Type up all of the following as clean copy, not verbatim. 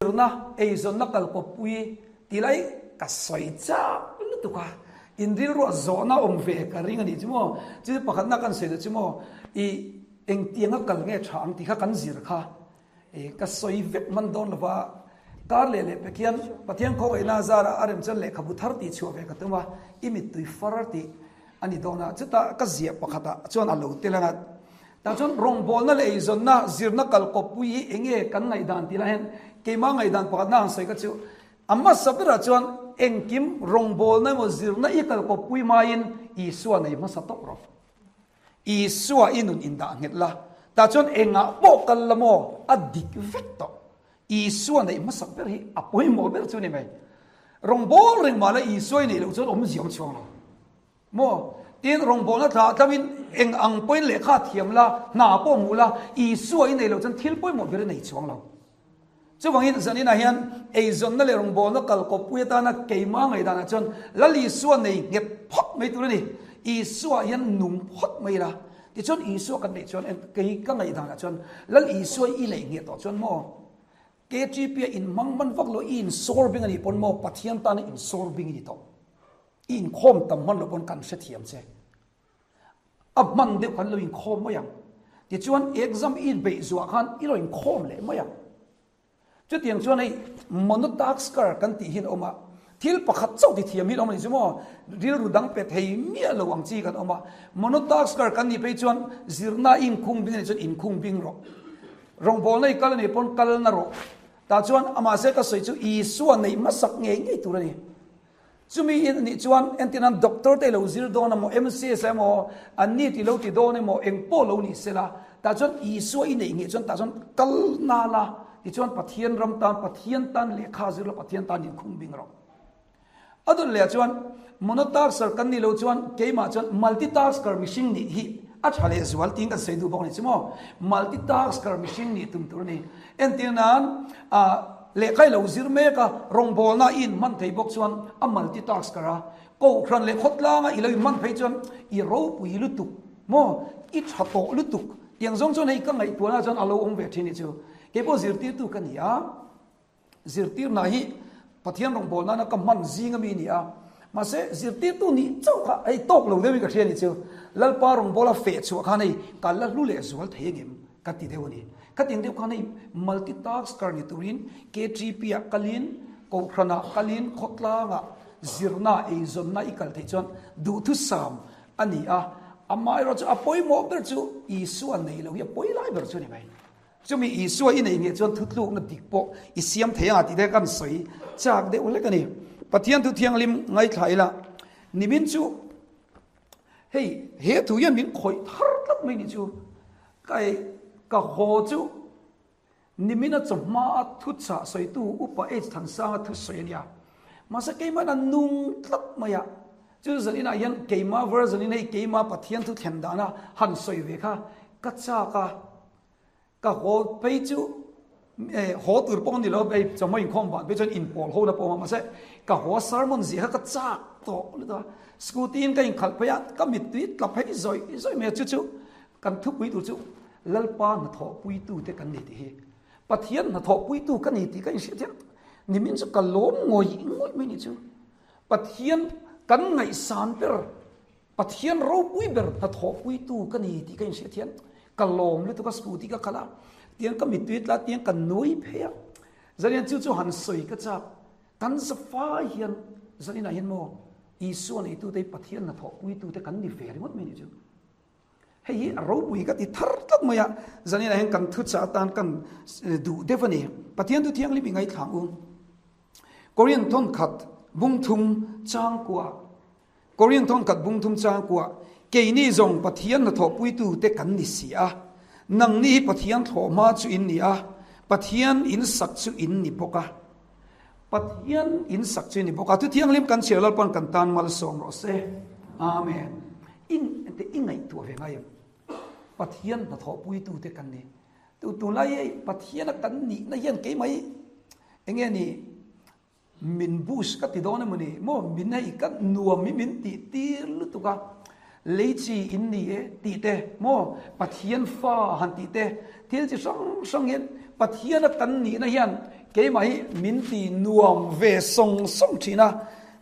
Zirna, eizawnna kalkawppui tih lai ka sawi chak lutuk a, in rilruah zawhna awm ve ka ring a nih chu maw? Chu pakhatna kan sawi duh chu maw? I engtianga kal nge tha ang tih kha kan zir kha i ka sawi vek hman dawn lo va, kar leh leh pek hian Pathian khawngaihna zarah a remchan lehkhabu thar tih chhuah ve ka tum a, i mittui far tih a ni dawn a, chutah ka ziah pakhatah chuan a lo tel ang a. Tah chuan rawngbawlna leh eizawnna zirna kalkawppui hi eng nge kan ngaihdan tih lai hian keimah ngaihdan pakhatna han sawi kha chu a hmasa berah chuan engkim rawngbawlna emaw zirna i kalkawppui hmain Isua nei hmasa tawp rawh. Isua i nun indah nghet la, tah chuan engah pawh kal la maw a dik vek tawh. Isua neih hmasak ber hi a pawimawh ber chu a ni mai. Rawngbâwl reng mahla Isua i neih loh chuan awmzia awm chhuang lo. Maw? Tin, rawngbâwlna thlah tlangin eng ang pawhin lehkha thiam la, hna pawh hmuh la, Isua i neih loh chuan thil pawimawh ber i nei chuang lo. Chuvangin, zaninah hian eizawnna leh rawngbâwlna kalkawppui atana keimah ngaihdanah chuan Lal Isua nei nghet phawt mai tur a ni. Isua hian nung phawt mai ila. Tichuan, Isua kan neih chuan, kei ka ngaihdanah chuan Lal Isua i neih ngheh tawh chuan maw? KTP-a inhmang hman vak lo, i insawr bing a nih pawn maw Pathian tana insawr bing i ni tawh. I inkhawm tam hman lo pawn kan hrethiam che. A hman deuh kan lo inkhawm mai ang. Tichuan exam i inbeih zuah khan i lo inkhawm leh mai ang. Chutiang chuan hei monotasker kan tih hi an awm a, thil pakhat chauh ti thiam hi an awm a ni chu maw? Rilru dang pe thei miah lo ang chi kan awm a. Monotasker kan nih phei chuan zirna i inkhung bing a nih chuan inkhung bing rawh. Rawngbawlna i kal a nih pawn kal na rawh. Tah chuan amah se ka sawi chu Isua neih hmasak ngei ngei tur a ni. Chumi in anih chuan entir nan doctor te lo zir dawn emaw, MCS emaw, an ni ti lo ti dawn emaw, eng pawh lo ni sela, tah chuan Isua i neih ngei chuan tah chuan kal nal a, tichuan Pathian ram tan, Pathian tan lehkha zir la, Pathian tan inkhung bing rawh. A dawt leh ah chuan monotasker kan nih loh chuan keimah chuan multitasker mihring nih hi a tha leh zual tiin kan sawi duh bawk a ni chu maw? Multitasker mihring nih tum tur a ni. Entir nan ah lehkha i lo zir mek a, rawngbawlna i inhman thei bawk chuan a multitasker a, kohhran leh khawtlanga i lo inhman phei chuan i ropui lutuk maw? I tha tawh lutuk tiang zawng chuan hei ka ngaihtuahna chuan a lo awm ve thin hi chu keipawh zirtirtu ka ni a. Zirtirna hi Pathian rawngbâwl nâna ka hman zîng ami a ni a, mahse zirtirtu nih chauh kha hei tâwk lo deuhin ka hria a ni chu. Lalpa rawngbâwla feh chhuah khân hei ka la hlu leh zual thei angem ka ti deuh a ni. Khatiang deuh khân hei multitasker ni tûrin KTP-ah kalin, Kohhranah kalin, khawtlângah zirna, eizawnna i kal theih chuan duhthusam a ni a, amaherawhchu a pawimawh ber chu Isua nei lo hi a pawi lai ber chu a ni mai. Chumi Isua i neih ngei chuan thutlukna dik pawh i siam thei ang a tih te kan sawi chak deuh hlek a ni. Pathian thu thianghlim ngaithla ila nimin chu hei he thu hian min khawih thar tlat mai ni chu ka ka haw chu nimina chawhma a thuchah sawitu Upa H Thansanga thusawi a nia. Mahse keimah a nung tlat mai a, chu zaninah hian keimah version in hei keimah Pathian thu thlen dana han sawi ve kha ka chak a. Ka haw phei chu haw tur pawh ni lo hei chawhma inkhawm vang phei chuan inpawl ho na pawh a mahse ka haw sermon zia kha ka chak tawh lutuk a scooty in ka inkhalh phei a ka mittui tla phei zawih zawih mai a chu chu kan thupui tur chu Lalpa hnathawh puitu te kan ni tih hi Pathian hnathawh puitu ka ni tih ka inhriat hian nimin chu ka lawm ngawih ngawih mai ni chu Pathian kan ngaihsan ber Pathian ropui ber hnathawhpuitu ka ni tih ka inhriat hian ka lawm lutuk a, scooty ka khalh a, tiang ka mittui tla tiang ka nui phei a, zanian chu chu han sawi ka chak, kan zafai hian zaninah hian maw Isua neitute hi Pathian hnathawhpuitute kan ni ve ringawt mai ni chu. Hei hi a ropui ka ti thar tlat mai a, zaninah hian kan thuchah atan kan duh deuh a ni. Pathian thu thianghlim i ngaithlang u. Korean thawnkhat bungthum changkua Korin thawnkhat bungthum changkua, Keini zawng Pathian hnathawhpuitute kan ni si a, nangni hi Pathian thlawhhma chu in ni a, Pathian in sak chu in ni bawk a. Pathian in sak chu in ni bawk a. Thu thianghlim kan chhiar Lalpan kan tan malsawm rawh se. Amen. In te i ngaihtuah ve ngai em? Pathian hnathawhpuitute kan ni. Tu tunlai hei Pathiana kan nihna hian keimah hi enge ni Min boost ka ti dawn emaw ni maw? Min hei ka nuam hi min tih tir lutuk a. Lei chi in ni e tih te maw Pathian fa han tih te thil chi hrang hrang hian Pathiana kan nihna hian keimah hi min ti nuam ve sawng sawng thin a,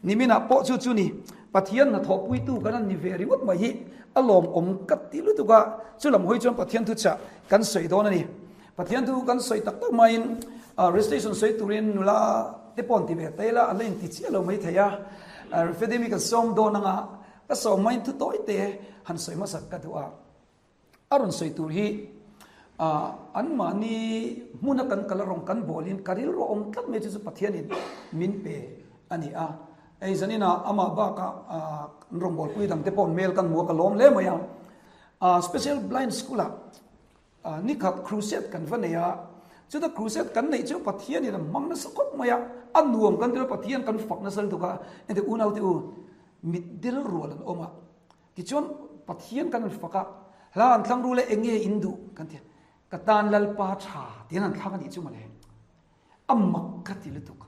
niminah pawh chu chu ni Pathian hnathawhpuitu kan han ni ve ringawt mai hi a lawmawm ka ti lutuk a, chu lam hawi chuan Pathian thuchah kan sawi dawn a ni. Pathian thu kan sawi tak tak maiin registration sawi turin nula te pawh an ti ve ta ila an la inti chiah lo mai thei a, Fedemi kan sawm dawn anga ka sawm maiin thu tawi te han sawi hmasak ka duh a, a rawn sawi tur hi anmahni hmuna kan kal a rawn kan bawlin ka rilru a awm tlat mai chu chu Pathianin min pe a ni a, hei zaninah amah bakah an rawngbawlpui dangte pawh an hmel kan hmu a ka lawm hle mai a, Special Blind School-ah Nikhat crusade kan va nei a, chuta crusade kan neih chu Pathianin a hmang nasa khawp mai a, a nuam kan tir a, Pathian kan fak nasa lutuk a, engtik unaute u mitdel rual an awm a, tichuan Pathian kan han fak a, hla an thlang rul e enge in duh kan ti a, ka tan Lalpa tha tiin an thlang a nih chu mawle, a mak ka ti lutuk.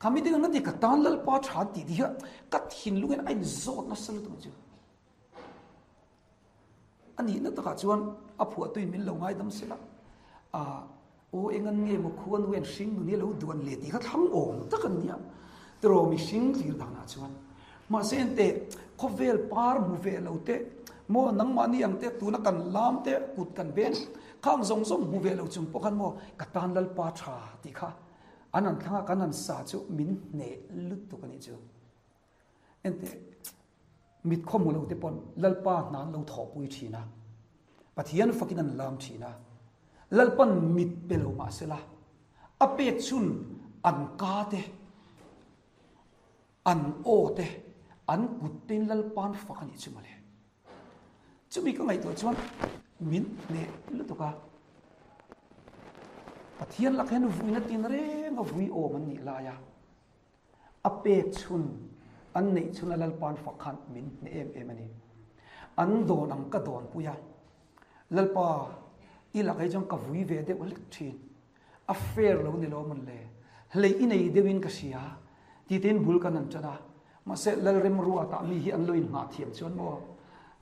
Kha mi ding an ti ka tan Lalpa tha an tih tih hian ka thinlungin a inzawt nasa lutuk chu. A nihna takah chuan a phuahtuin min lo ngaidam sela, ah aw eng an nge maw khua nu hian hring nun hi a lo duan leh tih kha thlang awm tak an nia tiraw mihring thlir danah chuan. Mahse enteh khawvel par hmu ve lo te maw nangmahni ang te tuna kan lam te kut kan beng khang zawng zawng hmu ve lo chung pawh khan maw ka tan Lalpa tha tih kha an han thlang a kan han sa chu min hneh lutuk a nih chu. Enteh, mit khaw hmu lo te pawn Lalpa hna an lo thawhpui thin a, Pathian fakin an lam thin a, Lalpan mit pe lo mah sela, a pek chhun an ka te, an aw te, an kut tein Lalpa'n fak a nih chu mawle. Chumi ka ngaihtuah chuan min hneh lutuk a, Pathian lak hian vuina tin reng a vui awm an nih lai a, A pek chhun, an neih chhun a Lalpa'n fak khan min hneh em em a ni. An dawn ang ka dawn pui a, Lalpa, i lakah hi chuan ka vui ve deuh hlek thin. A fair lo ni lo mawn le, hleih i nei deuhin ka hria, ti tein bul kan han ṭan a. Mahse, Lalremruatah mi hi an lo inngah thiam chuan maw?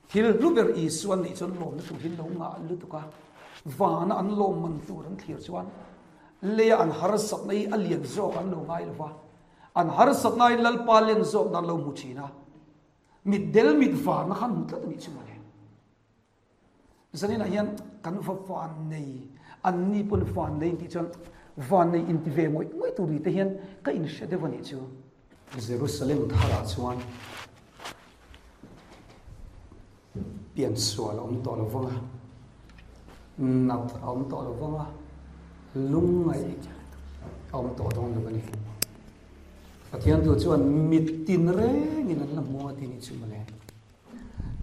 Thil hlu ber Isua an neih chuan lawmna tur hi an lo ngah lutuk a, vana an lawmman tur an thlir chuan Leia an harsatna hi a lian zawk an lo ngai lo va, an harsatnain Lalpa len zawkna an lo hmu thin a, mitdel mit varna khan hmu tlat a nih chu mawle. Zaninah hian kan va van nei, anni pawn van nei intih chuan van nei inti ve ngawih ngawih tur ni te hian ka inhre deuh a nih chu. Jerusalem tharah chuan piansual a awm tawh lo vang a, nat a awm tawh lo vang a, lungngaih a awm tawh dawn lo a ni. Pathian tu chuan mit tin rengin an la hmu a ti nih chu mawle.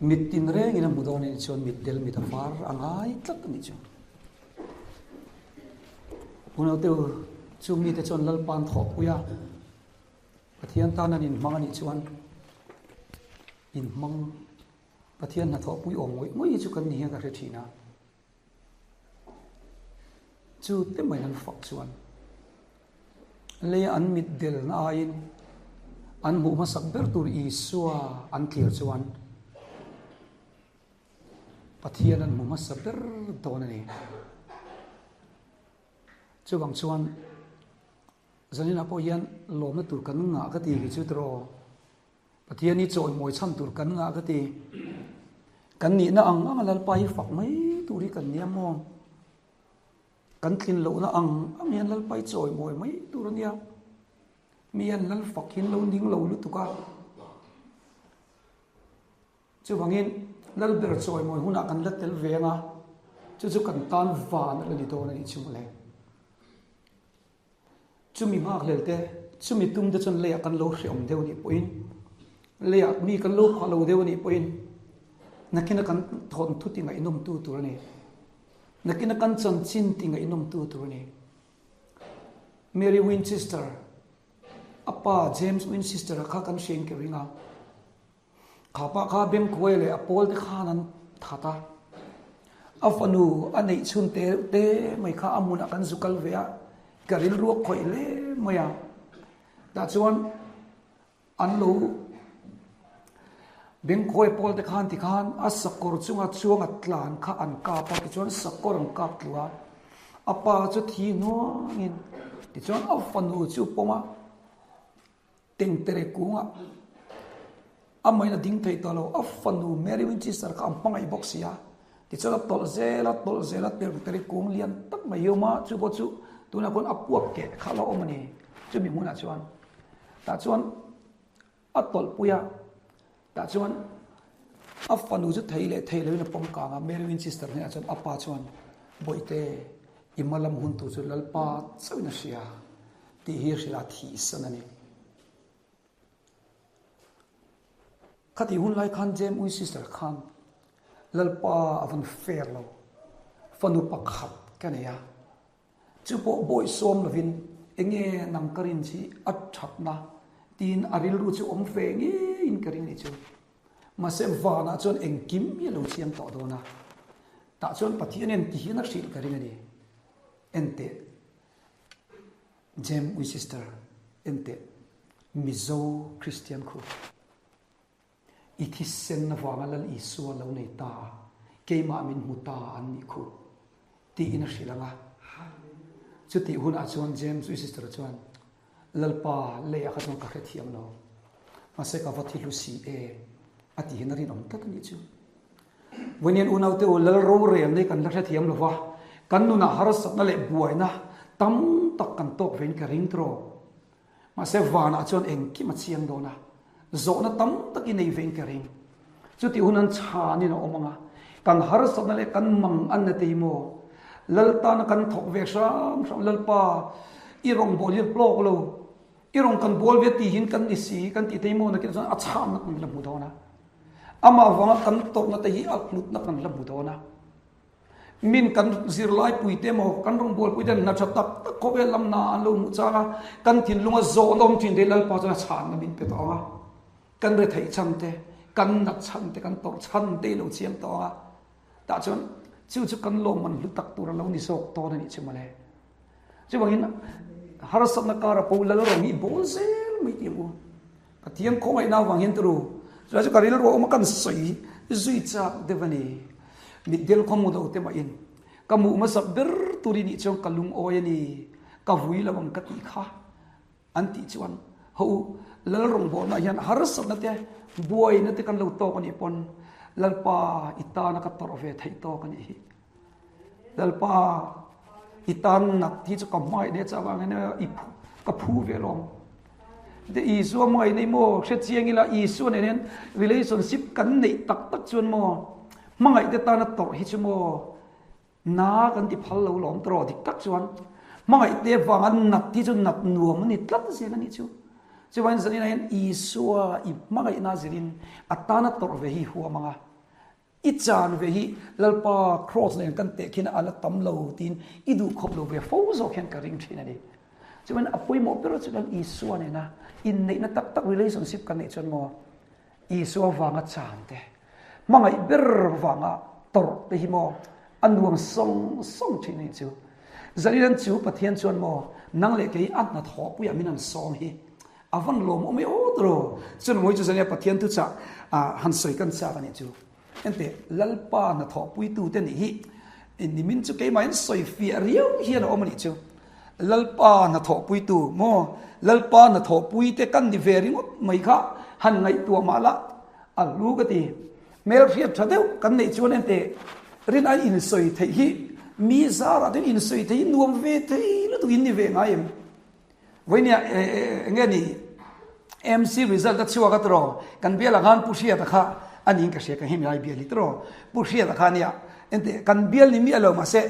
Mit tin rengin a hmu dawn a nih chuan mit del mit a var a ngai tlat a nih chu. Unaute u, chung mite chuan Lalpa'n thawhpui a, Pathian tan an inhmang a nih chuan inhmang Pathian hnathawhpui awm ngawih ngawih hi chu kan ni hian ka hre thin a. Chu te mai an fak chuan leia an mit delna aiin an hmuh hmasak ber tur Isua an thlir chuan Pathian an hmu hmasa ber dawn a ni. Chuvang chuan Zaninah pawh hian lawmna tur kan ngah ka ti hi chu tiraw? Pathian hi chawimawi chhan tur kan ngah ka ti. Kan nihna ang anga Lalpa hi fak mai tur hi kan nia maw? Kan tlin lohna ang ang hian Lalpa hi chawimawi mai tur a nia. Mi hian Lal fak hi an lo ning lo lutuk a. Chuvangin Lalber chawimawi hunah kan la tel ve anga, chu chu kan tan van a la ni dawn a nih chu mawle. Chumi nghakhlel te, chumi tum te chuan leiah kan lo hreawm deuh anih pawhin, leiah mi kan lo phah lo deuh anih pawhin, nakina kan thawnthu ti ngaihnawmtu tur a ni. Nakina kan chanchin ti ngaihnawmtu tur a ni. Mary Winchester, a pa James Winchester-a kha kan hriain ka ring a. Kha pa kha Bengkhuai leh a pawl te khan an that a, a fanu a neih chhun te te mai kha a hmunah kan zu kal ve a, ka rilru a khawih hle mai a. Tah chuan an lo. Bengkhawi pawl te khan tikhan a sakawr chunga chuang a tlan kha an kap a, tichuan sakawr an kap tlu a, a pa chu thi hnuangin tichuan a fanu chu pawm a, Tengtere kungah amahin a ding thei tawh lo, a fanu Mary Winchester kha an hmangaih bawk si a, tichuan a tawlh zel a, tawlh zel a, Tengtere kung lian tak mai hi a awm a, chu pawh chu tunah khawn a puak keh kha a lo awm a ni, chumi hmunah chuan tah chuan a tawlh pui a, tah chuan a fanu chu thei leh thei loin a pawm kang a, Mary Winchester hnenah chuan a pa chuan Bawihte i hma lam hun tur chu Lalpa chauhin a hria. Tih hi hrilh a thihsan a ni. Khatih hun lai khan Jem Ui sister khan Lalpa a van fair lo, fanu pakhat ka nei a, chu pawh bawi sawm lovin enge nang ka rin chi a thatna tiin a rilru chu awm fe ngeiin ka ring a ni chu. Mahse vanah chuan engkim hi a lo chiang tawh dawn a, tah chuan Pathian hian ti hian a hrilh ka ring a ni. Enteh. Jem ui sister enteh Mizo Christian khu i thisen avanga Lal Isua lo nei ta keimah min hmu ta an nih khu tiin a hrilh ang a. Chutih hunah chuan James ui sister chuan Lalpa leiah kha chuan ka hrethiam lo mahse ka va thi hlu si em a tih hian a rinawm tlat a nih chu. Vawiin unaute u lal rorel nei kan la hrethiam lo va, kan nunah harsatna leh buaina tam tak kan tawk vein ka ring tawh. Mahse vanah chuan engkim a chiang dawn a, zawhna tam tak i nei vein ka ring. Chutih hun an chhanin a awm ang a, kan harsatna leh kan mang an na tei maw? Lal tana kan thawk ve hram hram, Lalpa i rawngbâwl hi hlawk lo, i rawn kan bawl ve tihin kan ni si kan tih tei maw nakin chuan a chhanna kan la hmu dawn a. Amah avanga kan tawrhna te hi a hlutna kan la hmu dawn a. Min kan zirlai pui te emaw kan rawngbâwl pui te hna tha tak tak khawvel lam hna an lo hmuh chang a, kan thinlunga zawhna awm thin te Lalpa chuan a chhanna min pe tawh ang a. Kan retheih chhan te, kan nat chhan te, kan tawrh chhan te i lo chiang tawh ang a. Tah chuan chu chu kan lawmman hlu tak tur a lo ni zawk dawn a nih chu mawle. Chuvangin harsatna kara pawh lal rawng hi i bawl zel mai tih ang u. Pathian khawngaihna avang hian turu chulai chu ka rilru a awm a kan sawi zui chak deuh a ni. Mitdel khaw mu do te mahin ka muh hmasak ber tur i nih chuan ka lungawi a ni, ka vui lo ang ka tih kha an tih chuan ho u lal rawngbawlna hian harsatna te buaina te kan lo tawk a nih pawn Lalpa i tana ka tawrh ve theih tawk a nih hi. Lalpa i tan nat hi chu ka hmangaih hle che avangin i phu ka phu ve lawm. De Isua hmangaih nei maw hre chiang ila Isua nen hian relationship kan neih tak tak chuan maw hmangaih te tana tawrh hi chu maw na kan ti phal lo lawm tawrh dik tak chuan hmangaih te vanga nat hi chu nat nuam a ni tlat zel a nih chu. Chuvangin zaninah hian Isua i hmangaihna zirin a tana tawrh ve hi huam ang a. I chan ve hi Lalpa Cross nen kan teh khian a la tam lo tiin i duh khawp lo ve fo zawk hian ka ring thin a ni. Chuan a pawimawh ber chu Lal Isua nena inneihna tak tak relationship kan neih chuan maw Isua vanga chan te, hmangaih ber vanga tawrh te hi maw a nuam sawng sawng thin a ni chu. Zalilan chu Pathian chuan maw nang leh kei a hnathawhpuiah min han sawm hi A van lawm awm e aw tawh. Chuan mawi chu zania Pathian thu chah han sawi kan chak a nih chu. Enteh Lalpa hnathawhpuitu te nih hi nimin chu keimah in sawi fiah riau hian a awm a nih chu. Lalpa hnathawhpuitu maw Lalpa hnathawhpui te kan ni ve ringawt mai kha han ngaihtuah mah la a hlu ka ti. Hmelhriat tha deuh kan neih chuan enteh rin a insawi theih hi mi zarah te insawi theih hi nuam ve thei lutuk in ni ve ngai em. Vawinia enge ni MC result a chhuak a tawh kan bial ah khan Pu Hriata kha a niin ka hria ka hemi lai bial hi tawh Pu Hriata kha ania ente kan bial ni miah lo mahse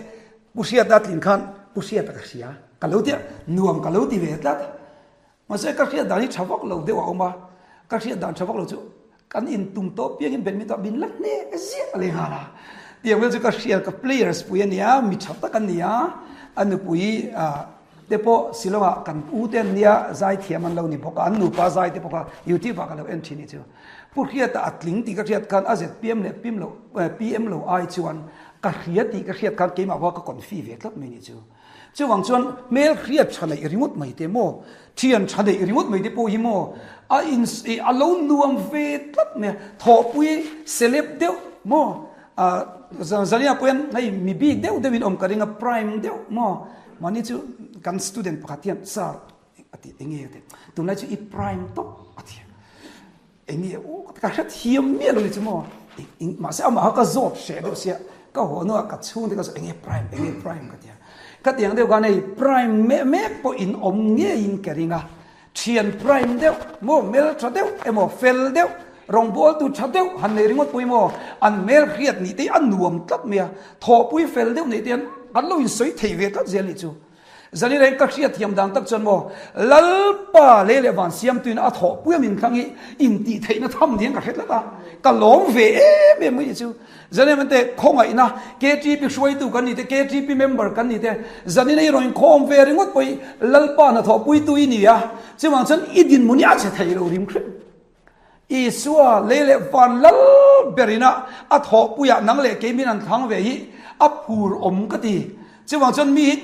Pu Hriata a tlin khan Pu Hriata ka hria ka lo tia nuam ka lo ti ve tlat mahse ka hriat dan hi tha vak lo deuh a awm a ka hriat dan tha vak lo chu Kan in tum tawh piangin badminton min la hneh ziah leh nghal a. Tiang vel chu ka hriat ka players pui a nia, mi tha tak an nia, a nupui te pawh Shillong ah kan u te an nia, zaithiam an lo ni bawk a, an nupa zai te pawh kha youtube ah ka lo en thin hi chu. Pu Hriata a tling tih ka hriat khan a zpm leh pim lo, PM lo ai chuan. Ka hria tih ka hriat khan keimah kha ka confi ve tlat mai nih chu. Chuvang chuan hmel hriat tha neih ringawt mai te maw, thian tha neih ringawt mai te pawh hi maw a in a lo nuam ve tlat mai a, thawhpui celeb deuh maw Zania pawh hian hei mi bik deuh deuhin awm ka ring a prime deuh maw mahni chu kan student pakhat hian sir a ti eng nge a ti tunlai chu i prime tawp a ti Enge aw ka hre thiam miah lo ni chu maw mahse amah kha ka zawt hreh deuh sia ka haw hnuah ka chhungte ka zawt enge prime enge prime ka tia ka tiang deuh khan hei prime mek mek pawh in awm ngeiin ka ring a thian prime deuh maw hmel tha deuh emaw fel deuh rawngbawltu tha deuh han nei ringawt pawh hi maw an hmel hriat nih te hi a nuam tlat mai a thawhpui fel deuh neih te hian an lo insawi thei ve tlat zel nih chu. Zani reng ka hriat thiam dan tak chuan maw, Lalpa lei leh van siamtuin a thawhpui a min thlang hi intih theihna tham niin ka hre tlat a, ka lawm ve em em mai chu. Zani reng te khawngaihna KTP hruaitu kan ni te, KTP member kan ni te, zani nei rawn inkhawm ve ringawt pawh hi Lalpa hnathawhpuitu i ni a, chuvang chuan i dinhmun hi a chhe thei lo rim hrim. Isua lei leh van lal berina a thawhpuiah nang leh kei min an thlang ve hi a phur awm ka ti. Chuvang chuan mi hi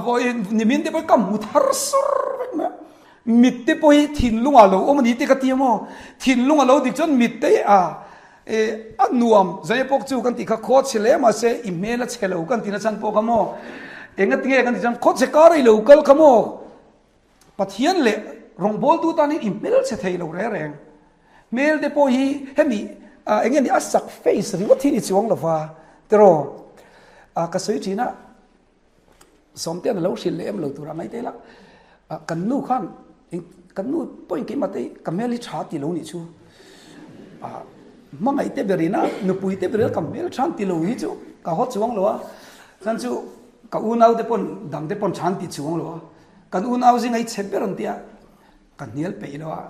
vawiin nimin te pawh hi ka hmu thar sur vek mai a. Mit te pawh hi thinlungah lo awm a ni te ka ti a maw. Thinlung a lo dik chuan mit te hi a a nuam zai pawk chu kan tih kha khaw chhe hle mahse i hmel a chhe lo kan tihna chhan pawh kha maw. Engatinge kan tih chuan khaw chhe kar i lo kal kha maw. Pathian leh rawngbawltu tan hian i hmel chhe thei lo reng reng. Hmel te pawh hi hemi eng nge ni a sak face ringawt hi ni chuang lova tiraw ka sawi thin a Sawmtean a lo hrilh leh em lo tur a ngaih te la kan nu khan kan nu pawhin keimah te ka hmel hi tha ti lo nih chu hmangaih te berin a nupui te berin a ka hmel tha an ti lo hi chu ka haw chuang lo a chuan chu ka unau te pawn dang te pawn tha an ti chuang lo a. Kan unau zinga i chhe ber an tia, ka hnial peih lo a,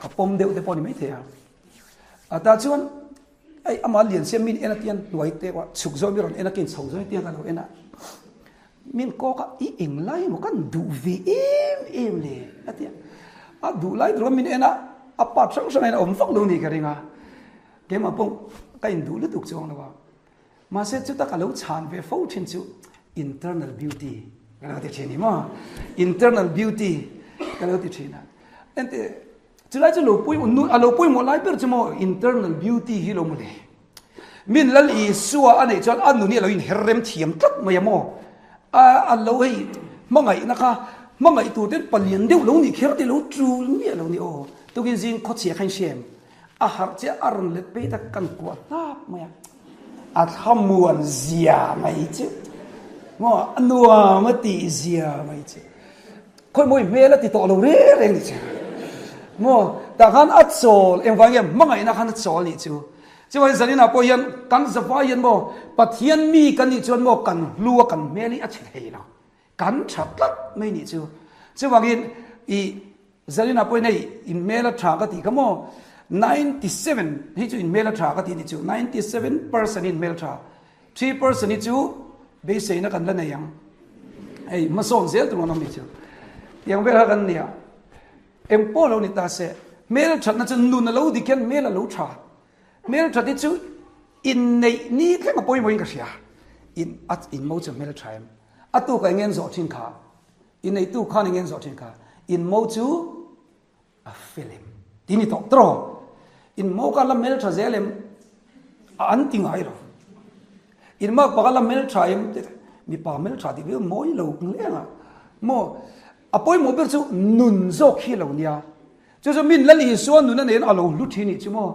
ka pawm deuh te pawh a ni maithei a. A tah chuan hei amah lian sia min en a tian hnuai te pawh chhuk zawng mi rawn en a kei chho zawng tiang ka lo en a. Min kawk a i eng lai emaw kan duh ve em em le a tia. A duh lai tur khan min en a, a part hrang hrang ah hian a awm vak lo ni ka ring a. Keimah pawh ka induh lutuk chuang lo a. Mahse chuta ka lo chhan ve fo thin chu internal beauty ka lo ti thin i maw? Internal beauty ka lo ti thin a. Ente chulai chu lo pui a lo pawimawh lai ber chu maw internal beauty hi lo maw le. Min Lal Isua a neih chuan a nun hi a lo inher rem thiam tlat mai a maw? A a lo hei hmangaihna kha hmangaih tur ten palian deuh lo nih kher te lo tul miah lo ni aw. Tukin zing khawchhia kha in hria em? A harh chiah a rawn let phei ta kan kuah hnap mai a, a thlamuan zia mai chu maw a nuam a tih zia mai chu khawi mawi hmel a ti tawh lo reng reng ni chu maw tah khan a chawl engvang nge hmangaihna khan a chawl nih chu chuan zaninah pawh hian kan zavai hian maw Pathian mi kan nih chuan maw kan hlu a kan hmel hi a chhe thei lo kan tha tlat mai nih chu chuvangin i Zarina pawhin hei in hmel a tha ka tih kha maw 97 hei chu in hmel a tha ka tih ni chu 97 percent in hmel tha 3 percent hi chu beiseina kan la nei ang hei hmasawn zel tur an awm ni chu tiang vel kha kan nia eng pawh lo ni ta se hmel thatna chu nun a lo dik hian hmel a lo tha hmel that hi chu inneih ni thleng a pawimawhin ka hria in a in mo chu hmel tha em a tukah eng nge an zawh thin kha I neitu khan eng nge zawh thin kha? In mo chu a fel em? Ti ni tawh tawh. In mo kha la hmel tha zel em? A an ti ngai lo. In mak baka la hmel tha em? Mipa hmel tha tih hi mawi lo hle ang a. Maw a pawimawh ber chu nun zawk hi lo nia. Chu chu min Lal Isua nuna nen a lo hlu thin nih chu maw?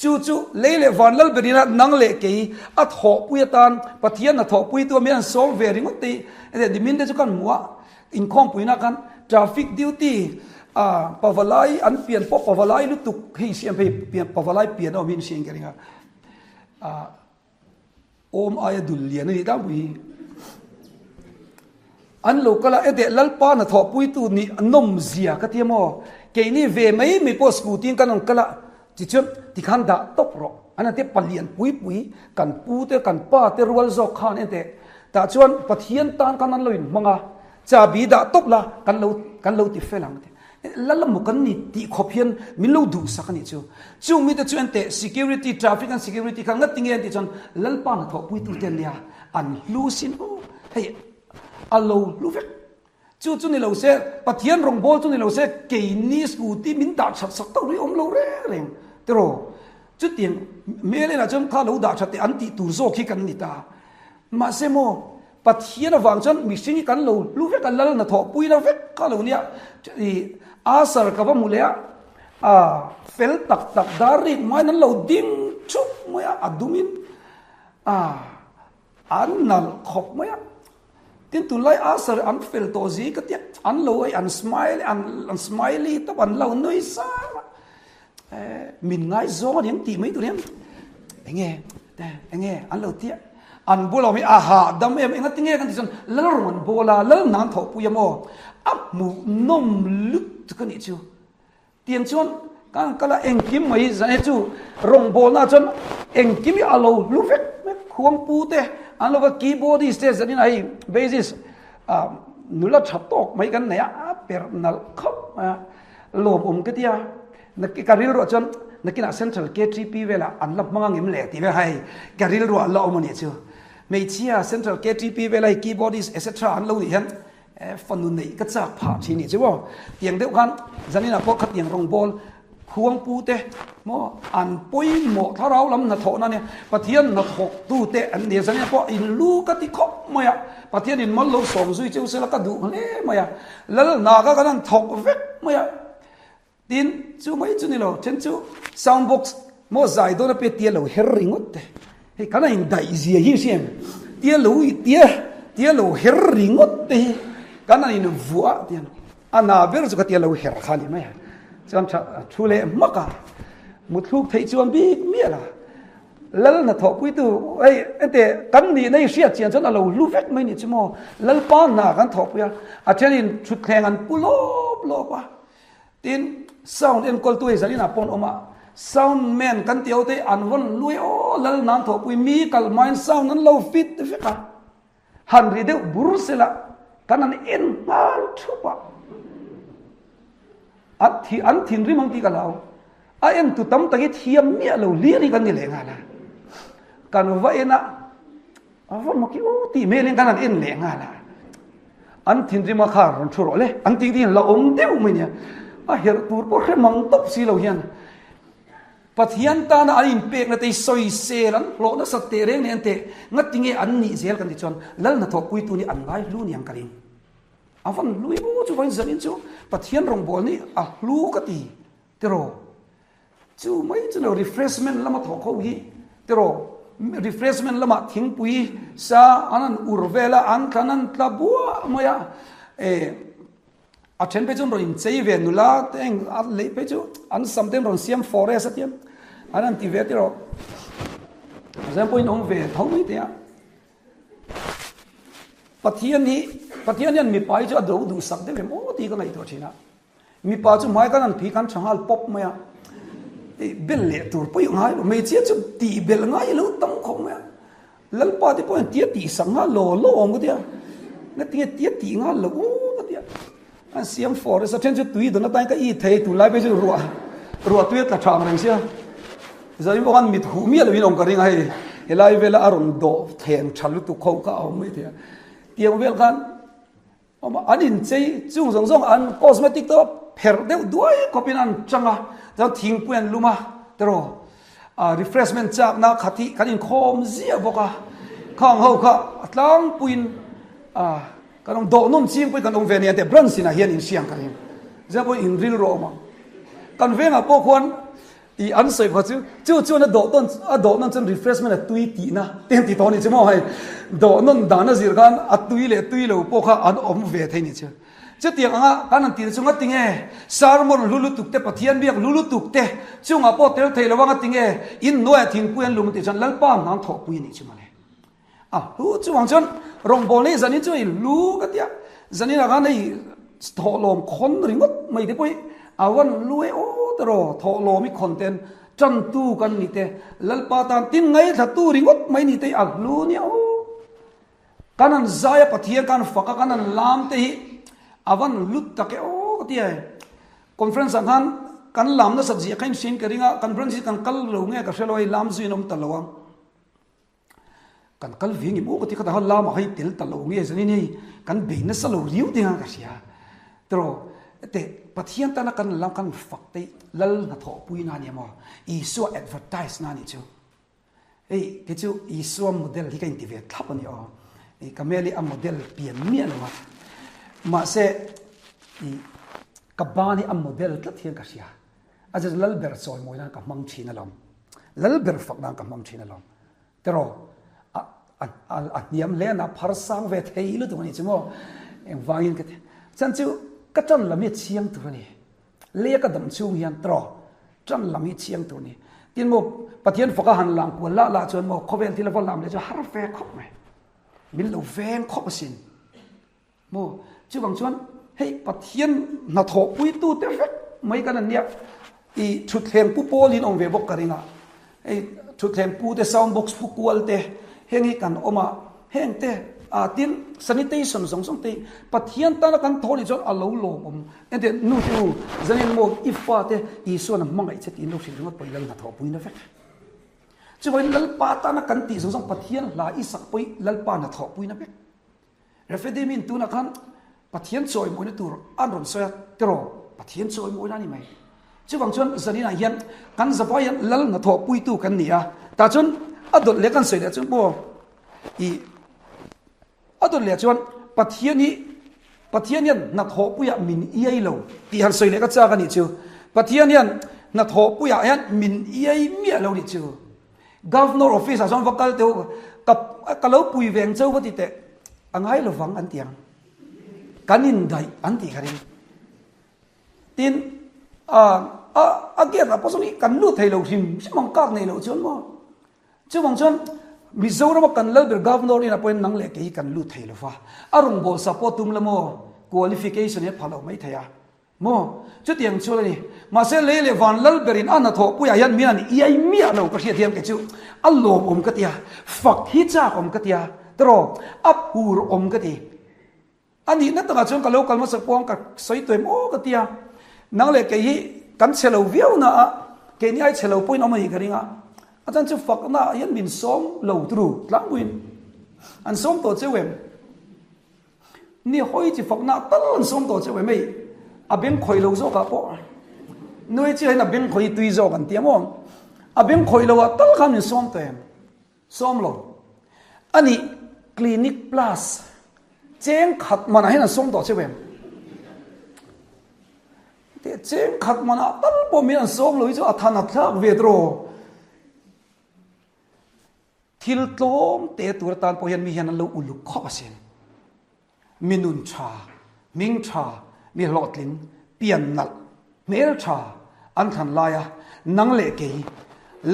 Chu chu lei leh van lal berina nang leh kei a thawhpui atan Pathian a thawhpui tu a min an sawm ve ringawt te hi nimin te chu kan hmu a, inkhawmpuina khan traffic duty ah pavalai an pian pawh pavalai lutuk hei siam phei pian pavalai pian a awm hi an hriain ka ring a ah. Awm aia dul lian a nih tlangpui hi. An lo kal a, Ede Lalpa hnathawhpuitu nih a nawm zia ka ti a maw? Keini ve mai mai pawh scooty in kan rawn kal a, tichuan tikhan dah tawp rawh. An han ti a, palian pui pui kan pu te kan pa te rual zawk khan enteh tah chuan Pathian tan khan an lo inhmang a, chabi dah tawp la kan lo kan lo ti fel ang. Lal emaw kan ni tih khawp hian min lo duhsak a nih chu. Chung mite chu enteh security, traffic and security kha ngati nge an tih chuan Lalpa hnathawhpuitu te an nia, an hlu sin aw. Hei a lo hlu vek. Chu chu ni lo se, Pathian rawngbâwl chu ni lo se, keini scooty min dah that sak tawh rih awm lo reng reng tiraw? Chutiang hmel enah chuan kha lo dah that teh an tih tur zawk hi kan ni ta. Mahse maw, Pathian avang chuan mihring hi kan lo hlu vek a, lal hnathawh puina vek kha lo nia. I Asar ka va hmu leh a, a fel tak tak dar rik maiin an lo ding thup mai a, a dumin a an nalh khawp mai a. Tin tunlai Asar an fel tawh zi ka tia, an lo ei an smile an smiley tawp an lo nui sang a. Min ngaizawng a ni ang tih mai tur hian enge enge an lo tia an bula awm hi a hahdam em enga tinge kan tih chuan lal rawn an bawl a lal nan thawhpui a maw a hmuh nawm lutuk a nih chu tiang chuan kan kal a engkim mai zan chu rawngbawlna chuan engkim hi a lo hlu vek vek khuangpu te an lo va keyboardist te zanin a hei bassist nula tha tawk mai kan nei a a perh nalh khawp mai a. Lawmawm ka tia, ka rilruah chuan nakinah Central KTP velah an la hmang angem le tih vel hei ka rilruah an la awm a nih chu. Hmeichhia Central KTP vela hei keyboardist etc an lo nih hian fanu neih ka chak phah thin nih chu aw. Tiang deuh khan zaninah pawh khatiang rawngbawl khuangpu te maw an pawimawh thlarau lam hnathawhna nia Pathian hnathawktu te an nia zaninah pawh in lu ka ti khawp mai a, Pathian in mal lo sawm zui cheu sela ka duh hle mai a. Lal hna kha kan han thawk vek mai a, tin chu mai chu ni lo, then chu sound box maw zai dawn a pe tia lo her ringawt te, hei kan a indaih zia hi hriam, tia lo tia tia lo her ringawt te hi kan a invuah tiang a na ber chu ka tia lo her kha a ni mai a, chuan tha thu leh hmak a, muthluk theih chuan bik miah la. Lal hnathawhpuitu, hei ente kan nihna i hriat chian chuan a lo hlu vek mai nih chu maw? Lalpa hna kan thawhpui a, a thenin thutthleng an pu lawp lawp a, tin sound enkawltu hei zaninah pawh an awm a, sound man kan tih ho te an vawn lui aw lal hna an thawhpui mi kal hmain sound an lo fit vek a. Han ri deuh bur sela kan han en nghal thup a, an thi an thinrim ang tih ka hlau. A en tu tam tak hi thiam miah lo hlir hi kan ni leh nghal a. Kan va en a, a va maki u tih hmelin kan han en leh nghal a. An thinrim a kha rawn thu rawh le, an tih hi la awm deuh mai nia. A herh tur pawh hre mang tawp si lo hian. Pathian tana an inpekna te hi sawisel an hlawh nasat teh reng nen teh ngati nge an nih zel kan tih chuan Lal hnathawhpuitu nih an ngai hlu niang ka ring. A van hlui u chu vawiin zanin chu Pathian rawngbâwl nih a hlu ka ti tiraw. Chu mai chu lo refreshment lama thawk ho hi tiraw refreshment lamah thingpui sa an han ur vel a an thlan an tla buah mai a eh A then phei chu an rawn inchei ve nula te eng a lei phei chu an sam te an rawn siam forest a tia an han ti ve tiraw zan pawhin awm ve tho mai te a Pathian hi Pathian hian mipa hi chu a do duhsak deuh em aw tih ka ngaihtuah thin a mipa chu hmai kan han phih kan tha nghal pawp mai a bel leh tur pawh i ngai lo hmeichhia chu tih belh ngai lo tam khawp mai a Lalpa te pawh hian tia tih sak nghal lo lo awm ka tia. Na tinge tia tih nghal lo u ka tia. An siam forest a then chu tui dawn atan ka i thei tunlai phei chu ruah ruah tui a tla tha ang reng sia. Zanin pawh khan mit huh miah loin awm ka ring a hei helai vela a rawn dawh thleng tha lutuk ho kha a awm mai thei a. Tiang vel khan An inchei chung zawng zawng an cosmetic te pherh deuh duai khawpin an chang a, chuan thingpui an lum a tiraw refreshment chakna khat hi kan inkhawm ziah bawk a, khang ho kha a tlangpuiin kan awm dawh nawm chingpui kan awm ve nia teh branch inah hian inhriang ka ring zia pawh inril rawh awm ang kan vengah pawh khuan I an sawi kha chu, chu chuan a dawh tawn, a dawh nawn chuan refreshment a tui tihna te an ti tawh a ni chu maw hei. Dawh nawn dan a zir khan a tui leh tui lo pawh kha an awm ve thei ni chu. Chutiang anga kan han tih chu ngati nge sermon hlu lutuk te, Pathian biak hlu lutuk te chungah pawh tel thei lo a ngati nge inhnuaiah thingpui an lum tih chuan Lalpa hna an thawhpui a nih chu mawle. A hlu chuvang chuan rawngbâwl hi zanin chu hei hlu ka tia, zanin ah khan hei thawhlawm khawn ringawt mai te pawh hi a van hlu e aw ta raw, thawhlawm i khawn ten tantu kan ni te, Lalpa tan tin ngaithla tu ringawt mai ni te hi a hlu nia aw. Kan han zai a Pathian kan fak a kan han lam te hi a van hlu tak e aw ka tia e. Conference ah khan kan lam nasat zia kha inhriain ka ring a, kan branch hi kan kal lo nge ka hre lo a, hei lam zuiin a awm ta lo a. Kan kal ve ngim aw ka ti kha ta lam ah hei tel ta lo nge zanin hei kan bei nasa lo riau ding a ka hria. Tiraw te Pathian tana kan lam kan fak te lal hnathawh pui na ania maw Isua advertise na nih chu. Hei kei chu Isua model hi ka inti ve thlap a ni aw. I ka hmel hi a model pian miah lo a. Mahse i ka ban hi a model tlat hian ka hria. A chu lal ber chawimawi nan ka hmang thin alawm. Lal ber fak nan ka hmang thin alawm. Tiraw a a a hniam hle a na phar sang ve thei lutuk a nih chu maw. Engvangin ka ti. Chan chu ka tan lam hi a chiang tur a ni. Lei a ka dam chhung hian tiraw tan lam hi chiang tur ni. Tin maw Pathian faka han lang kual lah lah chuan maw khawvel thil a va lam leh chu har ve khawp mai. Min lo veng khawp asin. Maw chuvang chuan hei Pathian hnathawh puitu te vek mai kan an nia. I thutthleng pu pawl in awm ve bawk ka ring a. Hei thutthleng pu te sound box pu kual te heng hi kan awm a, heng te ah tin sanitation zawng zawng te hi Pathian tana kan thaw nih chuan a lo lawmawm. Engtiah nu te u zanin maw i fa te Isuan a hmangaih che tiin lo hrilh ringawt pawh i lal hnathawh puina vek. Chuvangin Lalpa tana kan tih zawng zawng Pathian hla i sak pawh i Lalpa hnathawh puina vek. Rephidim in tunah khan Pathian chawimawina tur an rawn sawi a, tiraw Pathian chawimawina a ni mai. Chuvang chuan zaninah hian kan zavai hian lal hnathawh puitu kan ni a, tah chuan a dawt leh kan sawi leh chuan maw i a dawt leh chuan Pathian hi Pathian hian hnathawh puiah min iai lo tih han sawi leh ka chak a nih chu. Pathian hian hnathawh puiah hian min iai miah lo nih chu. Governor office ah chuan va kal teh u, ka ka lo pui ve ang cheu va ti teh, a ngai lo vang an ti ang, kan indaih an tih ka ring. Tin, a a a gate ah pawh sawn i kan lut thei lo hrim hrim ang kak nei loh chuan maw. Chuvang chuan Mizoram a kan lal ber Governor inah pawhin nang leh kei hi kan lut thei lo va, a rawngbâwl sak pawh tum la maw, qualification hi a pha lo mai thei a. Maw? Chutiang chuan a ni. Mahse lei leh van lal berin a hnathawh puiah hian min an iai miah lo ka hriat hian kei chu a lawmawm ka ti a, fak hi chak awm ka ti a, tiraw a phur awm ka ti. A nihna takah chuan ka lo kal hmasa pawh ang ka sawi tuai maw ka ti a, nang leh kei hi kan chhe lo viau na a, keini ai chhe lo pawhin awm a nih ka ring a, a chan chu fakna ah hian min sawm lo turu tlangpuiin an sawm tawh cheu em? Ni hawi chi fakna tal an sawm tawh cheu em hei a beng khawih lo zawk ah pawh nuai chiah hian a beng khawih tui zawk an ti a maw a beng khawih lo ah tal khan min sawm tawh em sawm lo a nih clinic plus cheng khat man ah hian an sawm tawh cheu em te cheng khat man ah tal pawh min an sawm lo hi chu a than a thlak ve tawh Thil tlawm te tur atan pawh hian mi hian an lo uluk khawp asin. Mi nun tha, hming tha, mi hlawhtling, pian nalh, hmel tha an thlan lai a, nang leh kei